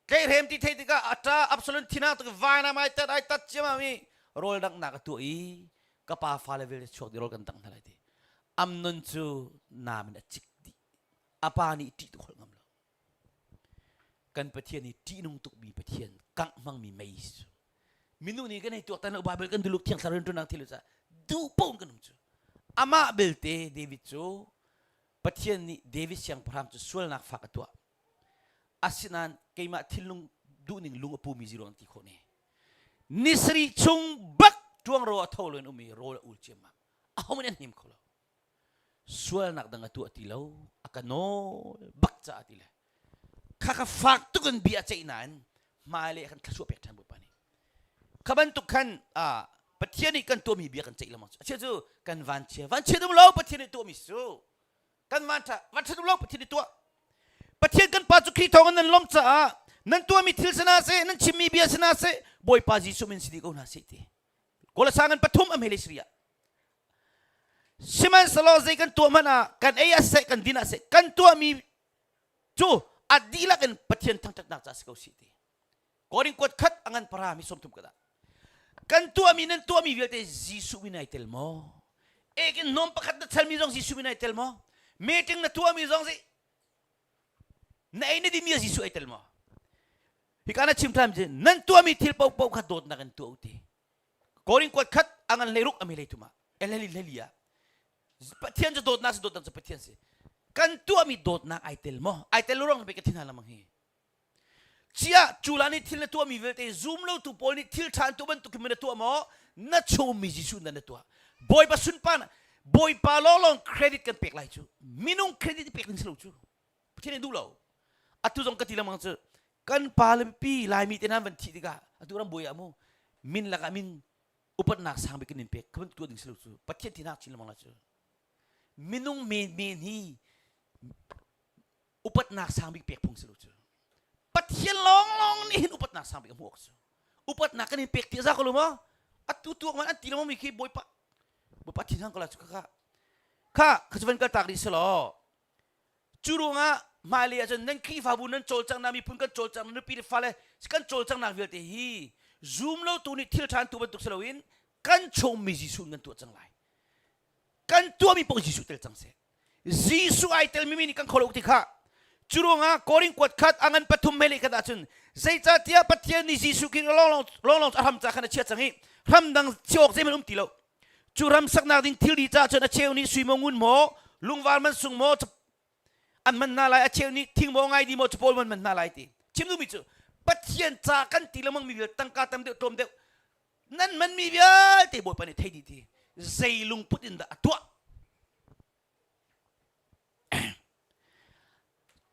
tlaihhrem ti thei tikah a ṭa Absalom thinah tuk vainam ai tat ai tat ciamam i rawl danghnak a tuah i ka pa fale vialte chuak dih rawl kan dangh hna lai ti Amnon cu nam in a cik dih a pa nih ṭih tuk holh ngam lo kan Pathian hi ṭihnung tukmi Pathian kangh hmangmi mei cu minung nih kan hei tuaktan lo Bible kan duluk thiang thlarau rianṭuannak thil cu duh paoh in kan um cu amah belte David cu Pathian nih David siangpahrang cu sualnak fak a tuah. Asinain keimah thinlung duhning lung a pumi ziruang ti khawh ne. Ni sarih chung bak ṭuangro a tho loin um i rawl a ul ciammam. Ahohmanh an hnim kho lo. Sualnak dang a tuah ti lo, a ka nawl bak caah ti le kha ka fak tuk in bia ceih nain hmailei ah khan thluachuah pek ṭhan Bawipa nih. Kha bantuk khan Pathian nih kan tuahmi bia kan ceih lengmang cu. A chia cu kan vanchia. Vanchia dum lo Pathian nih tuahmi cu. Kan vanṭha vanṭha dum lo Pathian nih tuah. Pathian kan Pa cu Khrih thawng in nan lawmh caah nan tuahmi thil si hna seh, nan chimmi bia si hna seh, Bawipa Jesuh min si dih ko hna seh ti. Kolasa ngan pathum a hmele Syria. Sihmanhsehlaw zei kan tuah hmanh ah kan ei ah seh, kan din ah seh, kan tuahmi cu a dihlak in Pathian thangṭhatnak ca si ko sih ti. Korin kuat khat a ngan para mi 30 ka dah. Kan tuahmi nan tuahmi vialte Jesuh min ai tel maw? Ekin nom pakhat na chalmi zong Jesuh min ai tel maw? Meeting na tuahmi zong si na ei na dimi Jesuh ai tel maw? Hika na chim ṭhan nan tuahmi thil paohpaoh kha dawtnak in tuah u ti. Korin kuat khat a ngan hlei ruk a mi hlei thum ah hlei hlei ah Pathian cu dawtnak si dawtnak cu Pathian si. Kan tuahmi dawtnak ai tel maw? Ai tel ruang pe ka thin hna lamang hi. Chia cula nih thil na tuahmi vialte zum lotu pawl nih thil ṭha an tuah bantuk in na tuah maw? Na chungmi Jesuh na na tuah. Bawipa sunpan Bawipa lawnglawng credit kan pek lai cu. Minung credit pek ding si lo cu. Pathian nih duh lo. Atu zong ka ti lengmang cu kan pa le pi Laimi te hna van thih tikah atu ram buai ah mu min lakah min upatnak sang bik kan in pek kha tuah ding si lo cu. Pathian thinak chin lengmang la cu. Minung men men hi upatnak sang bik pek phung si lo cu Pathian lawnglawng nih hin upatnak sang bik a hmuh awk cu upatnak kan in pek ti za ko lo maw atu tuak man an ti lo mi khi bawipa bawipa thin hang ko la cu kha kha kha cu van kal tak rih selaw cu ruangah hmailei ahcun nan Khrihfabu nan cawlcanghnak miphun kan cawlcanghnak nupi le fale kan cawlcanghnak vialte hi zum lo tu nih thil ṭha an tu bantuk si loin kan chungmi Jesuh in kan tuah cang lai kan tuahmi paoh Jesuh tel cang seh Jesuh ai telmi mi nih kan kho lo ti kha. Cu ruangah Korin kuat khat a ngan pathum mele khat ahcun Zeicahtiah Pathian nih Jesuh Khrih lawnglawng lawnglawng a hram ca khan a chiah cang i hram dang chiah awk zeihmanh um ti lo. Cu ram saknak ding thilri caah cun a cheu nih sui maw ngun maw lungvar man sung maw an man hna lai a cheu nih thing maw ngaidi maw capawl man man hna lai ti. Chim duhmi cu Pathian ca kan ti lengmang mi vialte tangka tam deuh tlawm deuh nan manmi vialte Bawipa nih thei dih ti zei lungput in dah a tuah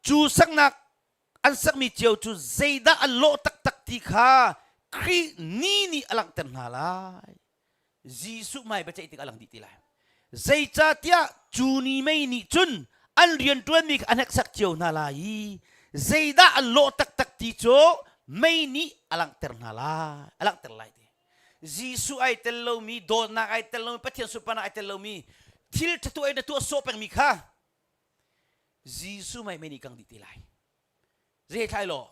Cu saknak an sakmi cio cu zeidah an lawh taktak ti kha Khrih ni nih a langhter hna lai. Jesuh hmai biaceih tik a lang dih ti lai. Zeicahtiah cu ni mei nih cun an rianṭuanmi kha a hneksak cio hna lai i zeidah an lawh taktak ti cu mei nih a langhter hna lai, a langhter lai ti. Jesuh ai tel lomi, dawtnak ai tel lomi, Pathian sunparnak ai tel lomi, thil ṭha tuah in na tuah sawh pengmi kha Jesuh mei mei nih kang dih ti lai. Zei thlai law,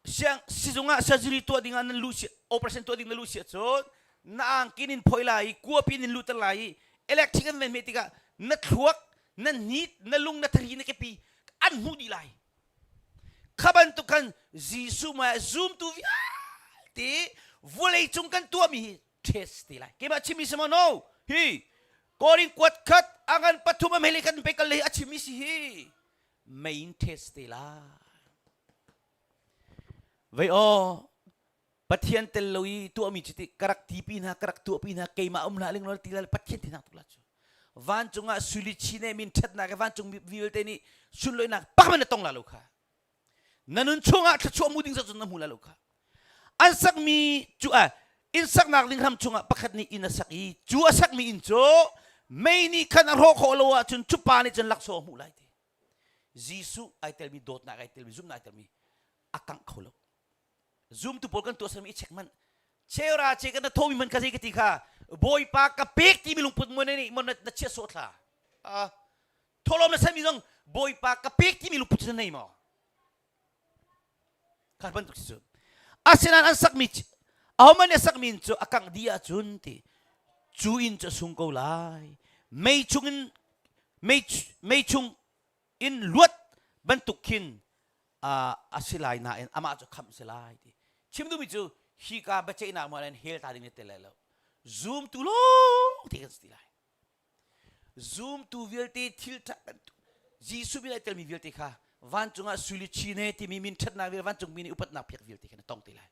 siang sizung ah surgery tuah ding ah nan lu si operation tuah ding na lu si ahcun na angkin in phoi lai i kuapi in luter lai i electric an ven meh tikah na thluak na hnit na lung na thari na kepi an hmuh dih lai Kha bantuk khan Jesuh mah zumtu vialte vawleicung kan tuahmi hi test ti lai. Keimah chimmi si maw? No. Hi Korin kuat khat angan pathum am heli kan pe kal le a chimmi si hi main test te lai. Vei aw Pathian tel lo i tuahmi cu ti ka rak tipi hna ka rak tuahpi hna keimah um hlah ling lo ti la Pathian ti nak tuk la cu vancung ah sui chin min ṭhatnak e vancung vialte nih sunloinak pak man na tong la lo kha na nun chungah thluachuah mu ding cun na hmu la lo kha an sakmi cu a inn saknak ding hram chungah pakhat nih inn a sak i cu a sakmi inn cu mei nih khan a hrawh khawh lo ahcun cu pa nih cun laksawng a hmuh lai ti Jesuh ai telmi dawtnak ai telmi zumhnak ai telmi a kangh kho lo Zumtu pawl kan tuahsermi i check manh. Cheura che kan na thomi man ka zei ka ti kha Bawipa ka pek timi lungput mo nih mo na chia sawh thla. Uh, tholom na sami zong Bawipa ka pek timi lungput na nei maw? Kha bantuk si cu. Asinain an sakmi ahohmanh nih a sakmi inn cu a kangh dih ahcun ti cu inn cu a sung ko lai. Mei chungin mei, mei chung in luat bantuk khin a si lai nain amah cu khamh si lai ti chim duhmi cu hika biaceihnak mo in hell ta ding tel lai lo zumtu lawng te kan si ti lai zumtu vialte thil ṭha Jesuh min ai telmi vialte kha vancung ah sui le chine timi min ṭhatnak vialte vancung mi nih upatnak pek vialte kha na tong te lai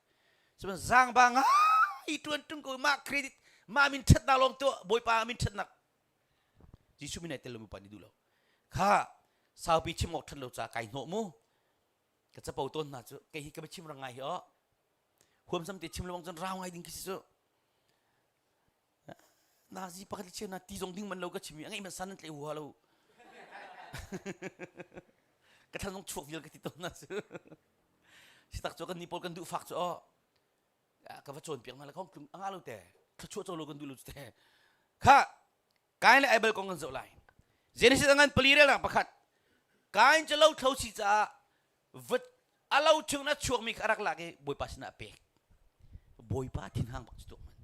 sihmanhsehlaw zaangba ngai ṭuan ṭung ko mah credit mah min ṭhatnak lawng tuah Bawipa min ṭhatnak Jesuh min ai tel lomi pa nih duh lo kha saupi chim awk ṭhat lo ca kai hnawh mu ka capo tawn hna cu kei hi ka chim rang ngai hi aw huamsam te chim lawng cun rau ngai ding khi si cu nazi pakhat le cheu na ti zong ding man lo ka chim i a ngeih man san nan tlei hua lo ka thlan zong chuak vial ka ti tawn na cu sitak cu kan ni pawl kan duh fak cu aw ka va cawnpiak hna le khong tlung anga lo te thluachuah co lo kan duh lo te kha Kain le Abel kong kan zoh lai Genesis a ngan pali relnak pakhat Kain cu lo thlo si caah vat a lo chung na chuakmi kha a rak lak i Bawipa sinah a pek Bawipa thinhang bak cu tuak man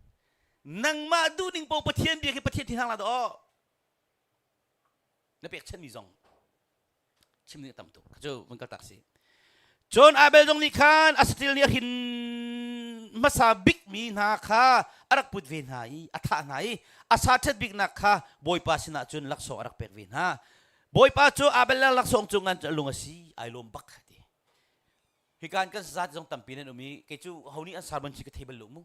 nangmah duhning po Pathian bia khi Pathian thinhang la do na pek chanmi zong chim ding a tam tuk cu vun kal tak si cun Abel zong nih khan a satil nih a hrin hmasa bikmi hna kha a rak put ve hna i a thah hna i a sa ṭhat biknak kha Bawipa sinah cun laksawng a rak pek ve hna Bawipa cu Abel le laksawng cung ngan cu a lung a si ai lawm bak ti hikan kan zat zong tampi nan um i kei cu ho nih an sar ban si ka thei bal lo mu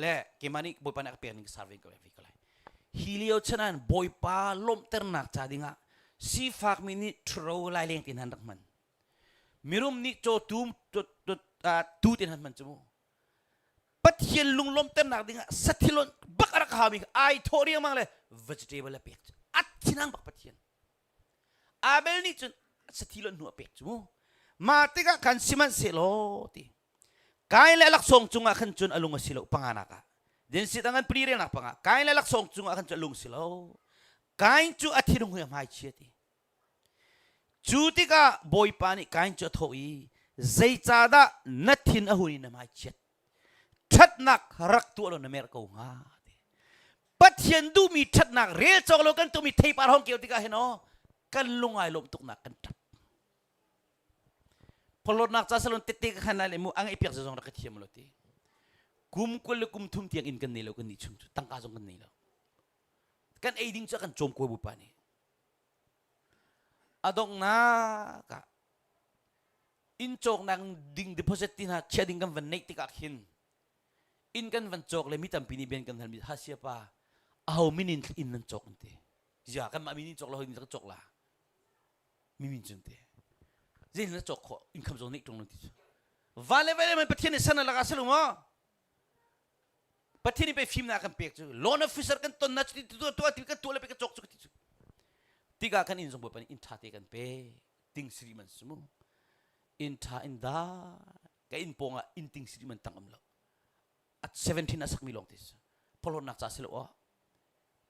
le keimah nih Bawipa nih a ka pek ning ka sar ve ko ve ko lai hi lio chan ah Bawipa lawmhternak ca dingah sifakmi nih ṭhuro laileng tin han rak hman mirum nih cawtum tu tin han hman cu mu Pathian lunglawmhternak dingah sathilon bak a rak haumi ai thawh riangmang le vegetable a pek cu a thinang bak Pathian Abel nih cun sathilon hnu a pek cu mu mah tikah khan sihmanhsehlaw ti Kain le laksawng cungah khan cun a lung a si lo panganak ah. Dinsit a ngan pali relnak panga. Kain le laksawng cungah khan cun a lung si lo. Kain cu a thinlung hui a hmai chia ti. Cu tikah Bawipa nih Kain cu a thawh i zeicahdah na thin a hun i na hmai chiat? Ṭhatnak rak tuah law na merh ko hnga. Ti. Pathian duhmi ṭhatnak rel cawk lo kan tuahmi theipar hong keu tikah hin aw kan lung ai lawm tuknak kan ṭap. Phorhlawtnak ca salon tette ka khan lai le mu a ngeih piak zong rak ka thiam lo ti. Kum 20 le kum thum tiang inn kan nei lo kan nih chung cu tangka zong kan nei lo. Kan ei ding cu a kan cawm ko bupa nih. A donghnak ah inn cawknak ding deposit ti hna chia ding kan van neih tikah khin inn kan van cawk le mi tampi nih bian kan hal mi ha sia pa aho min in inn nan cawk an ti zia kanmah min in cawk lo hin kan cawk la mi min cun te zei na cawk khawh income zong neih ṭung lo ti cu van le vele man pathian nih san a lak ah si lo maw pathian nih pei fimnak kan pek cu loan officer kan ton na cu ti tu tu ti kan tuah le pe ka cawk cu ka ti cu tikah kan inn zong bawipa nih inn ṭha te kan pe ting siri man si mu inn ṭha inn da ka inn pawng ah inn ting siri man tang am lo at 17 a sakmi lawng te si phorhlawtnak ca si lo aw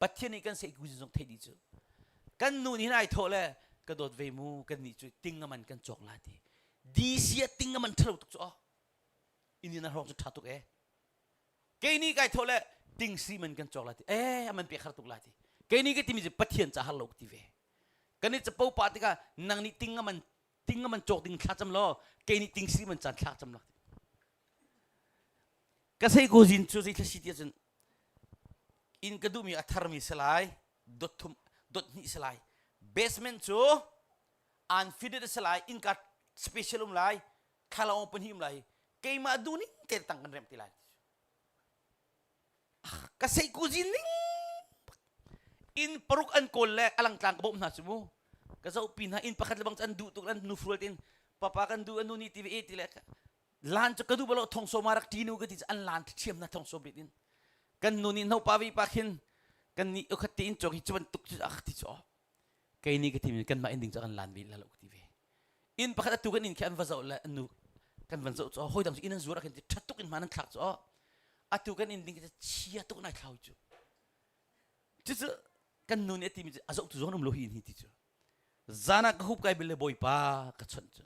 Pathian nih kan seihku zong theih dih cu. Kan nu nih hin ai thawh le ka dawt ve mu kan nih cu ting a man kan cawk la ti. DC ah ting a man ṭhalo tuk cu aw. Indiana hrawng cu ṭha tuk e. Kei nih kai thawh le ting si man kan cawk la ti. Eh a man pek har tuk la ti. Kei nih ka timi cu Pathian ca har lo ka ti ve. Kan i capo pa tikah nang nih ting a man ting a man cawk ding thla cam law kei nih ting si man caan thla cam la ka sei ko zin cu zei thla si ti ahcun inn ka duhmi a tharmi si lai dot thum dot hnih si lai basement cu unfitted si lai innka special um lai thlalaw pahnih um lai keimah duh ning te tang kan remh ti lai ka sei ku zin ning inn paruk an kawl le alang tlang ka bawmh hna cu mu ka zoh pi hna inn pakhat le bang an duh tuk an nu frual tin papa kan duh anu nih ti ve e ti le lan cu ka duh balo thong sawma rak ṭi nu ka ti cu an lan ṭhiam na thong sawm in kan nu nih no pa vi pa khin kan nih ukhat te in cawk hi cu bantuk cu ah ti cu kei nih ka ti mi kan mah in ding cu kan lan ve la lo ka ti ve inn pakhat atu kan inn khi an va zoh le an nu kan van zoh cu hawi dang cu inn an zuar ah khin ti ṭha tuk in hman an thlak cu atu kan inn ding khi chia tuk nai thlau cu cucu kan nu nih a ti mi cu a zoh tu zong um lo hi inn hi ti cu zan ah ka hup kai bil le bawipa ka chawnh cu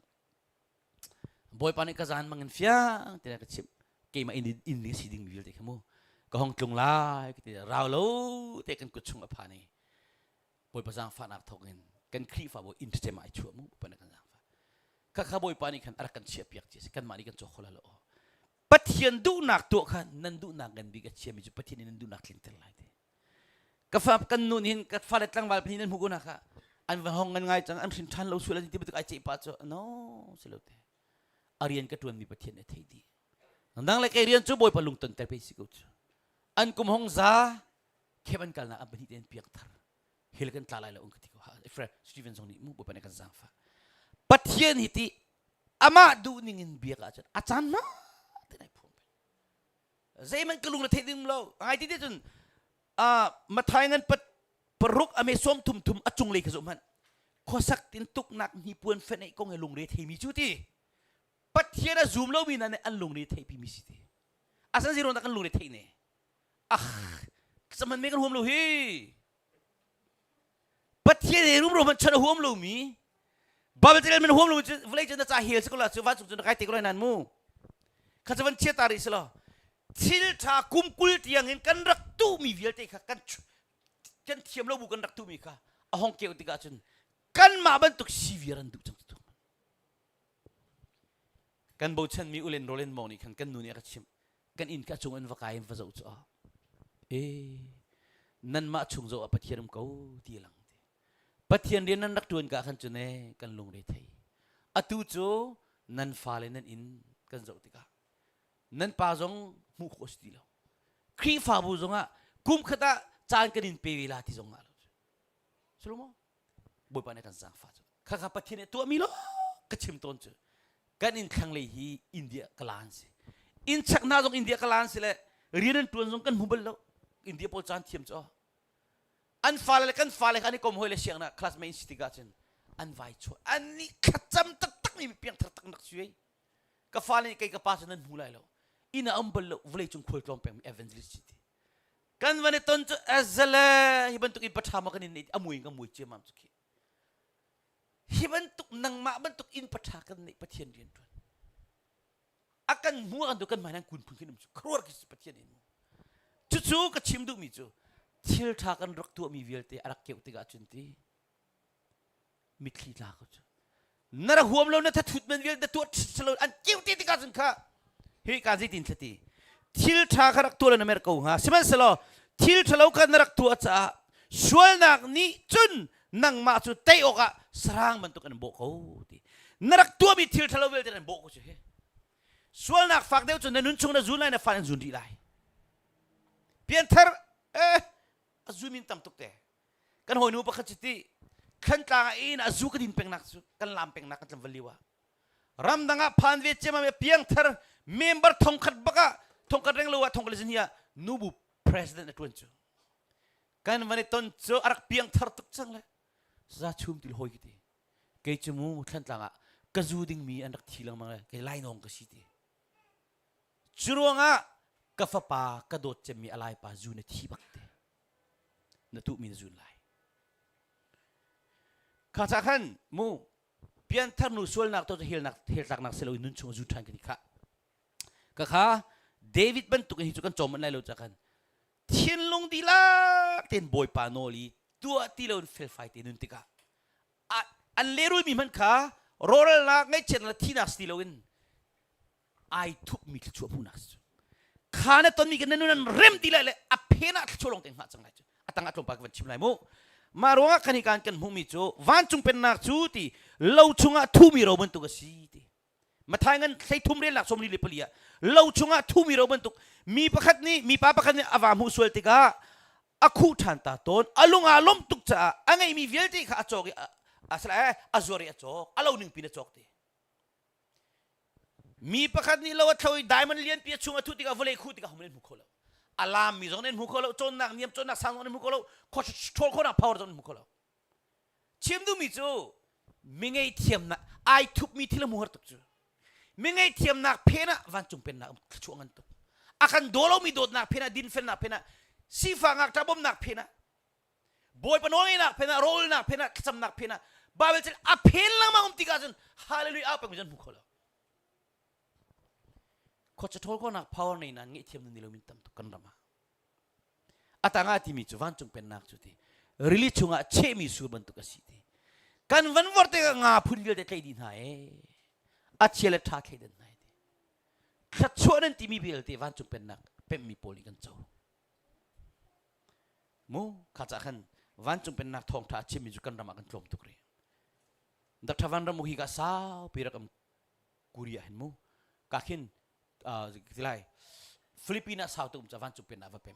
Bawipa nih ka zan mang in fiang tiah ka chimh keimah inn inn ning si ding mi vialte kha mu ka hong tlung lai ka ti rau lo te kan kut chung a phan i Bawipa zaangfahnak thawk in kan Khrihfabu inn ṭhacem ai chuah mu Bawipa nih kan zaangfah kha kha Bawipa nih khan a rak kan chiah piak ci kanmah nih kan cawk kho lo Pathian duhnak tuah kha nan duhnak ngan bik a chiami cu Pathian nih nan duhnak tlinter lai ti ka fa kan nun hin ka fale tlangval pahnih nan hmu ko na kha an va hong ngan ngai cang an hrin ṭhan lo sual an ti bantuk ai ceih pa cu no si lo te a rian ka ṭuanmi Pathian nih a thei dih nang le kei rian cu Bawipa lungton ter pe si ko cu an kum hong za khep an kalnak an pahnih te an piak thar hil kan tla lai lo ka ti ko Fred Steven zong nih mu Bawipa nih kan zaangfah Pathian hi ti amah duh ning in biak ahcun a caan na te nai phuang zeihmanh ka lung le theih ding lo ngai ti te cun Mathai ngan pat paruk ame som thum thum a cung lei kha zoh hmanh khuasak tin tuknak hnipuan feneih kong he lungre theimi cu ti Pathian a zum lomi hna nih an lungre theihpi mi si ti asan zero na kan lungre theih ne ah zaman me kan huam lo hi Pathian he rumro hmanh chan a huam lomi Bible tel man huam lo cu vawlei cu na ca hel si ko la cu vancung cu na kai te ko lai nan mu kha cu van chia ta rih si lo thil tha kum kul tiang in kan rak tuhmi vialte kha kan kan thiam lo bu kan rak tuhmi kha a hong keu tikah cun kanmah bantuk si viar an duh cang tu kan bochanmi ulen rolen mong nih khan kan nu nih a ka chimh kan inn ka cung an va kai in va zoh cu ah e nanmah chung zoh ah Pathian um ko ti lang ti Pathian rian nan rak ṭuan ka khan cu ne kan lungre thei atu cu nan fale nan inn kan zoh tikah nan pa zong hmuh khawh si ti lo Khrihfabu zongah kum khat ah caan kan in pe ve la ti zong ah lo Sulumo Bawipa nih kan zaangfah cu khakha Pathian nih tuahmi lo ka chim tawn cu kan inn thlanglei hi India kala an si inn chak hna zong India kala an si le rian an tuan zong kan hmu bal lo India pawl caan thiam cu an fale le kan fale kha an i kom hoi le siangna classmate in si tikah cun an vai chuah an nih thlacam taktak mi piangthar tak nak sui ka fale nih kei ka pa cu nan hmu lai lo inn ah um bal lo vawlei cung khual tlawm peng mi evangelist si ti kan van i ton cu azale hi bantuk in paṭha ma kan in a mui ka mui ciamam cu khi hi bantuk nangmah bantuk in paṭha kan neih Pathian rian ṭuan a kan hmu kan tu kan hmai nan kun phun khin um cu khuaruah khi Pathian in mu cucu ka chim duhmi cu thil ṭha kan rak tuahmi vialte a rak keuh tikah cun ti mitthli tla ko cu. Na ra huam lo na thathut man vialte tuah lo an kiu ti tikah cun kha hi ka zeitin thlati thil ṭha kha rak tuah lo na mer ko hnga sihmanhsehlaw thil ṭhalo kha na rak tuah caah sualnak nih cun nangmah cu tei awkah sarang bantuk an bawh ko ti na rak tuahmi thil ṭhalo vialte an bawh ko cu hi sualnak fak deuh cu na nun chung na zun lai na fa an zun rih lai pianthar eh a zumin tam tuk te kan hawinu pakhat cu ti Thlantlang ah in a zu ka din pengnak cu kan lam pengnak kan tlamval lio ah ramdang ah phan ve cem ah piangthar member thongkhat bak ah thongkhat reng lo ah thongkhat le zin ah nubu president a tuan cu kan van i ton cu a rak piangthar tuk cang le za chum til hoi ki ti kei cu mu Thlantlang ah ka zu ding mi an rak thi lengmang le kei lainawng ka si ti cu ruangah ka fapa ka dawt cemmi a laipa zu na thi bak te na tuhmi na zun lai. Kha ca khan mu pianthar nu sualnak to helnak heltlaknak si loin nun chung zun ṭhan ka ti kha. Ka kha David bantuk in hi cu kan cawm lai lo ca khan thinlung dihlak tein Bawipa nawl i tuah ti loin felfai te nun tikah an lehrulmi hmanh kha rawhralnak ngaihchiatnak le thihnak si ti loin ai thupmi thluachuah hmuhnak si cu kha na tonmi kan na nun an rem ti lai le a phen ah thluachuah lawng te hngah cang lai cu a tang ah tlawmpal ka van chim lai mu mah ruangah kan hi kan kan hmuhmi cu vancung pennak cu ti lo chungah thumi ro bantuk a si ti Mathai ngan 33 relnak 44 ah lo chungah thumi ro bantuk mi pakhat nih mipa pakhat nih a va hmuh sual tikah a khuh ṭhan ta tawn a lung aa lawmh tuk caah a ngeihmi vialte kha a cawk i a zuar i a cawk a lo ning pin a cawk ti Mi pakhat nih lo a thlo i diamond lianpi a chung a thuh tikah vawlei khuh tikah hohmanh an hmu kho lo. A laammi zong an hmu kho lo, cawnnak niam cawnnak sang zong an hmu kho lo, ṭhawl khawhnak power zong an hmu kho lo. Chim duhmi cu mi ngeihthiamnak ai thupmi thil a hmu har tuk cu. Mi ngeihthiamnak phen ah vancung pennak thluachuah ngan tuk. A kan daw lomi dawtnak phen ah dinfelnak phen ah sifah ngakṭah bawmhnak phen ah Bawipa nawlngeihnak phen ah rawlnak phen ah thlacamnak phen ah Bible cun a phen lengmang um tikah cun hallelujah au peng cun hmu kho lo. Khuacha ṭhawl khawhnak power nei nan ngeihthiam nan ni lo min tam tuk kan ram ah. A tangah timi cu vancung pennak cu ti rili chungah chehmi sur bantuk a si ti. Kan van vor te nga phun vialte tlei dih hna e. A chia le ṭha thleidan hna e ti. Thluachuah nan timi vialte vancung pennak pemmi pawl nih kan co. Mu kha ca khan vancung pennak thawngṭha a chimmi cu kan ram ah kan tlawm tuk rih. Dr. Van Ram hi ka saupi rak um Korea hin mu ka khin tilai Philippines ah sau tuk um ca vancung pennak va pem.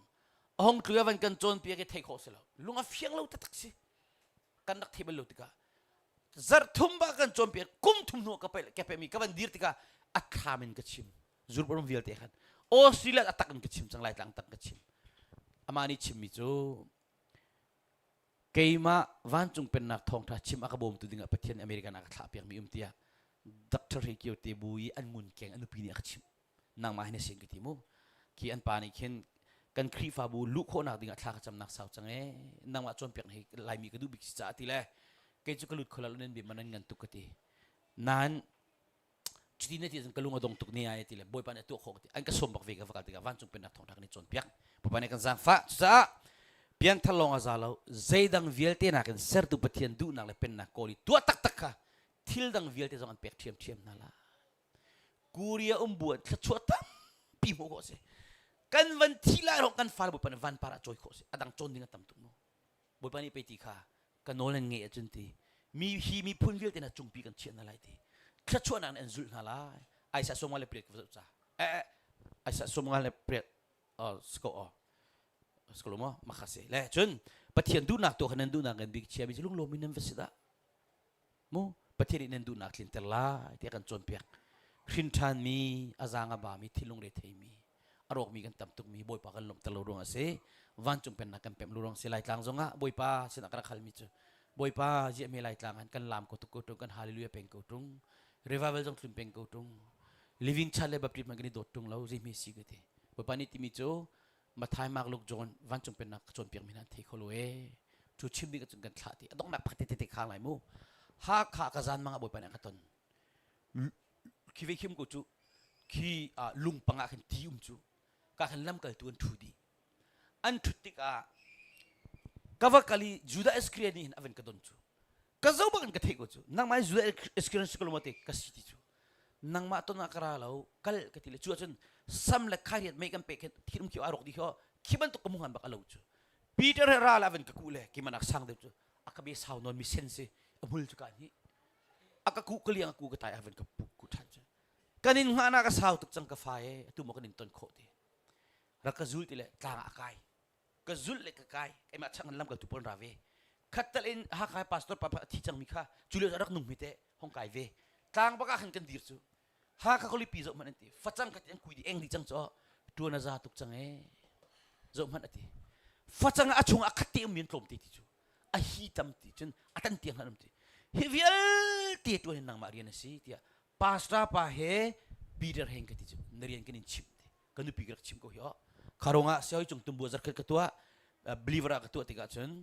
A hong tlu van kan cawn piak i thei khawh si lo. Lung a fiang lo taktak si. Kan rak thei bal lo tikah zarh thum ba kan cawn piak kum thum hnu ka pe ka pe mi ka van dir tikah a thlam in ka chim. Zurparum vialte khan Australia a tak in ka chim cang lai tlang tak ka chim amah nih chimmi cu keimah vancung pennak thawngtha chim a ka bawmtu dingah Pathian American a ka thlah piakmi um tiah Dr. Hre Kio te bu i an ngun keng a nupi nih a ka chimh nangmah hin a sin ka ti mu khi an pa nih khin kan Khrihfabu luh khawhnak dingah thla ka camnak sau cang ee nangmah cawnpiak hi Laimi ka duh bik si caah ti le kei cu ka lut kho lo nan bia man nan ngan tuk ka ti nain cuti na ti cun ka lung a dong tuk ne ai ti le bawipa nih a tuah khawh ti an ka sawm bak ve ka va kal tikah vancung pennak thawngtha kan i cawnpiak bawipa nih kan zaangfah cucaah pianthar lawng a za lo zeidang vialte nakin sertu pathian duhnak le pennak kawl i tuah taktak kha thil dang vialte zong an pek ṭhiamṭhiam hna la Korea um bu an thluachuah tampi hmuh khawh si kan van thi lai rong kan fale bawipa nih vanpar ah cawi khawh si a dang cawn ding a tam tuk mu Bawipa nih pei ti kha ka nawl nan ngeih ahcun ti mi hi miphun vialte hna cungpi kan chiah hna lai ti thluachuahnak nih an zulh hna lai Isaiah 58 ka va zoh ca eh eh Isaiah 58 oh sko oh sko mo makha se le cun Pathian duhnak tu kha nan duhnak ngan bik chia mi cu lunglawm in nan va si dah Mu Pathian nih nan duhnak tlinter lai tiah kan cawnpiak. Hrin ṭhanmi, a zaang a bami, thinlung retheimi, a rawkmi kan tam tukmi Bawipa kan lawmhter lo ruang a si. Vancung pennak kan pemh lo ruang a si. Laitlang zongah Bawipa sinah ka rak halmi cu Bawipa ziahme Laitlang han kan laam ko tuk ko ṭung, kan hallelujah peng ko ṭung. Revival zong tlun peng ko ṭung. Living Church le Baptist hmanh kan i dawt ṭung lo, zeihme si ka ti. Bawipa nih timi cu Mathai, Mark, Luke, John vancung pennak ka cawnpiak mi hna an thei kho lo ee. Cu chim ding cun kan thlah ti. A donghnak pakhat te te khang lai mu. Hakha ka zan mang ah Bawipa nih a ka ton. Khi ve khim ko cu khi lungpang ah khan ti um cu ka khan lamkaltu an ṭhu dih. An ṭhut tikah ka va kal i Judah Iscariot nih hin a van ka don cu. Ka zo bak in ka theih ko cu. Nangmah Judah Iskariot si ko lo maw ti ka si ti cu. Nangmah ton ah ka ra lo kal ka ti le cu ahcun sam le khairiat mei kan pe khin thin um khi a rawk dih khi khi bantuk ka muhan bak a lo cu. Peter he ra la van ka ku le kimanak sang deuh cu a ka be sau nawn mi sen si a hmul cu ka ni a ka ku ka liang a ku ka tai a van ka pu ku than cu kan in hngahnak a sau tuk cang ka fa e atu maw kan in ton khawh ti rak ka zul ti le tlang ah a kai ka zulh le ka kai keimah chang in lamkaltu pawl ra ve khattal in Hakha pastor pa a thi cangmi kha cu lio rak nung mi te hong kai ve tlang bak ah khan kan dir cu Hakha khualipi zoh hmanh an ti facang kha ti an kui di eng di cang cu tuan a za tuk cang e zoh hmanh a ti facang a chung ah khat te um mi an tlawm te ti cu a hi tam ti cun a tan tiang han um ti hi vialte tuan hin nangmah rian a si tiah pastor pa he Peter heng ka ti cu na rian kan in chimh ti ka nupi ka rak chim ko hi oh kharong ah sioi cung tumbu zarkhat ka tuah believer ah ka tuah tikah cun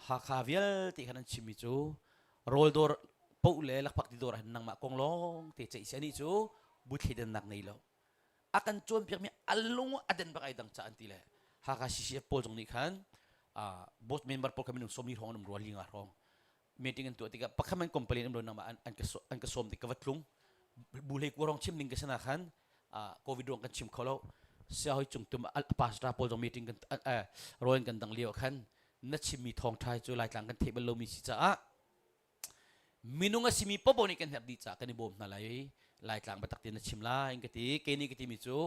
Hakha vialte khan an chimmi cu rawldawr poh le lakphak ti dawr ah hin nangmah kong lawng te ceih si anih cu bu thleidannak ngei lo a kan cawnpiakmi a lung a den bak ai dang ca an ti le Hakha CCF pawl zong nih khan board member pawl kha minung sawmi hrawng an um rua linga hrawng meeting an tuah tikah pakhat man complain um lo nangmah an ka sawm tik ka va tlung bu hlei ku rong chim ding ka sana khan covid ruang kan chim kho lo siahoi cung tum pastor pawl zong meeting kan roin kan dang lio khan na chimmi thawngtha cu laitlang kan theih bal lomi si caah minung a simi popo nih kan herh dih caah kan i bawm hna lai laitlang biatak tein na chim lai ka ti kei nih ka timi cu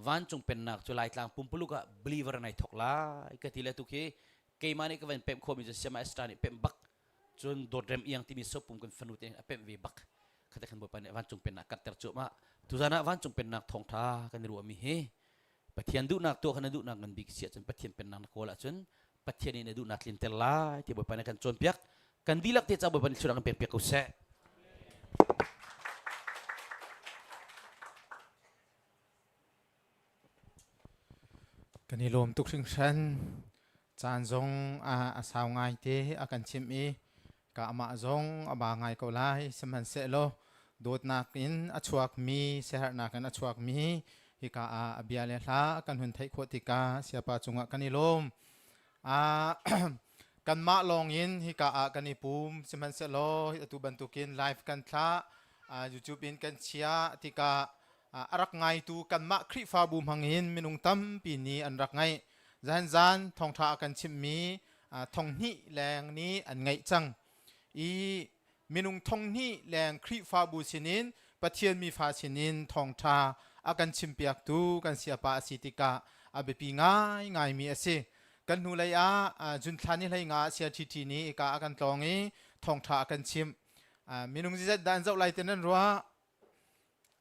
vancung pennak cu laitlang pumpuluk ah believer nai thok lai ka ti le tu khi keimah nih ka van pemh khomi cu siama Esther nih pemh bak cun dawt rem iang timi sopum kan fanu te a pemh ve bak khate khan bawipa nih vancung pennak karter cuahmah tuzan ah vancung pennak thawngtha kan i ruahmi hi Pathian duhnak tuah kha na duhnak ngan bik si ahcun Pathian pennak na kawl ahcun Pathian nih na duhnak tlinter lai ti Bawipa nih kan cawnpiak kan dihlak te ca Bawipa nih thluachuah kan pek piak ko seh. Kan i lawm tuk hringhran. Caan zong a sau ngai te a kan chimh i ka amah zong a ba ngai ko lai. Sihmanhsehlaw dawtnak in a chuakmi, siaherhnak in a chuakmi hika ah a bia le hla kan hun theih khawh tikah siapa cungah kan i lawm. Kanmah lawng in hika ah kan i pum. Sihmanhsehlaw atu bantukin live kan thlah, YouTube in kan chiah tikah a rak ngaitu kanmah Khrihfabu hmangin minung tampi nih an rak ngaih. Zan zan thawngṭha a kan chimhmi thonghnih leng nih an ngaih cang. I minung thonghnih leng Khrihfabu sinin Pathian mifa sinin thawngṭha a kan chimpiaktu kan siapa a si tikah a biapi ngaingaimi a si. Kan hnulei ah June thla ni hlei nga CRTT nih ika a kan tlawng i thawngṭha a kan chimh. Minung zizat dah an zoh lai ti nan ruah?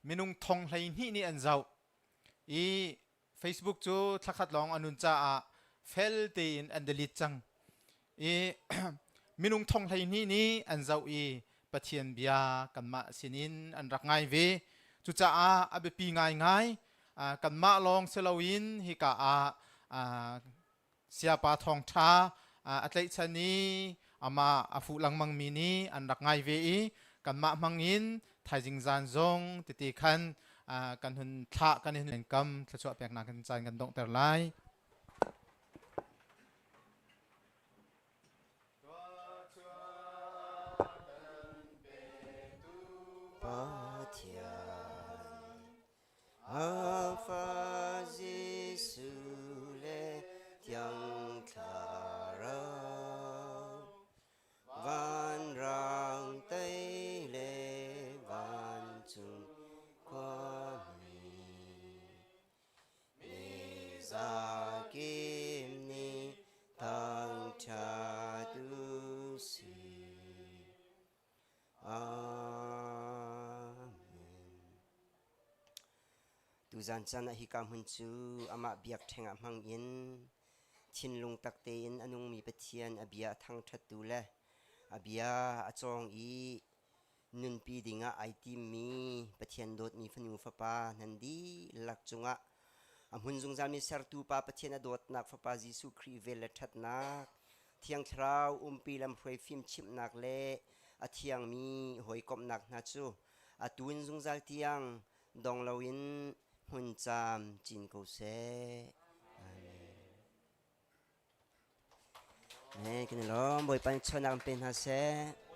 Minung thong 12 nih an zoh i Facebook cu thlakhat lawng a nun caah fel tein an delete cang i minung thong 12 nih an zoh i Pathian bia kanmah sinin an rak ngai ve. Cucaah a biapi ngaingai kanmah lawng si loin hika ah Siapa thawngṭha a tlaihchan i amah a fuh lengmangmi nih an rak ngai ve i kanmah hmangin thaizing zan zong tete khan kan hun thlah kan hun kam thluachuah peknak kan caan kan donghter lai. Pathian Alpha Jesuh le Thiang Thlarau vanrang tei le vancung khuami mi zakim nih thangṭhat u sih. Amen. Tuzan caan ah hika hmun cu amah biakṭheng ah hmang in thinlung tak tein a nungmi Pathian a bia a thangṭhattu le a bia a cawng i nunpi dingah ai timmi Pathian dawtmi fanu fapa nan dihlak cungah a hmun zungzalmi sertu Pa Pathian a dawtnak Fapa Jesuh Khrih vel le ṭhatnak Thiang Thlarau umpi lamhruai fimchimhnak le a thiangmi hawikomhnak hna cu a tun zungzal tiang dong loin hmun caam cin ko seh. Amen. Amen. Kan i lawm. Bawipa nih chawnnak in pe hna seh.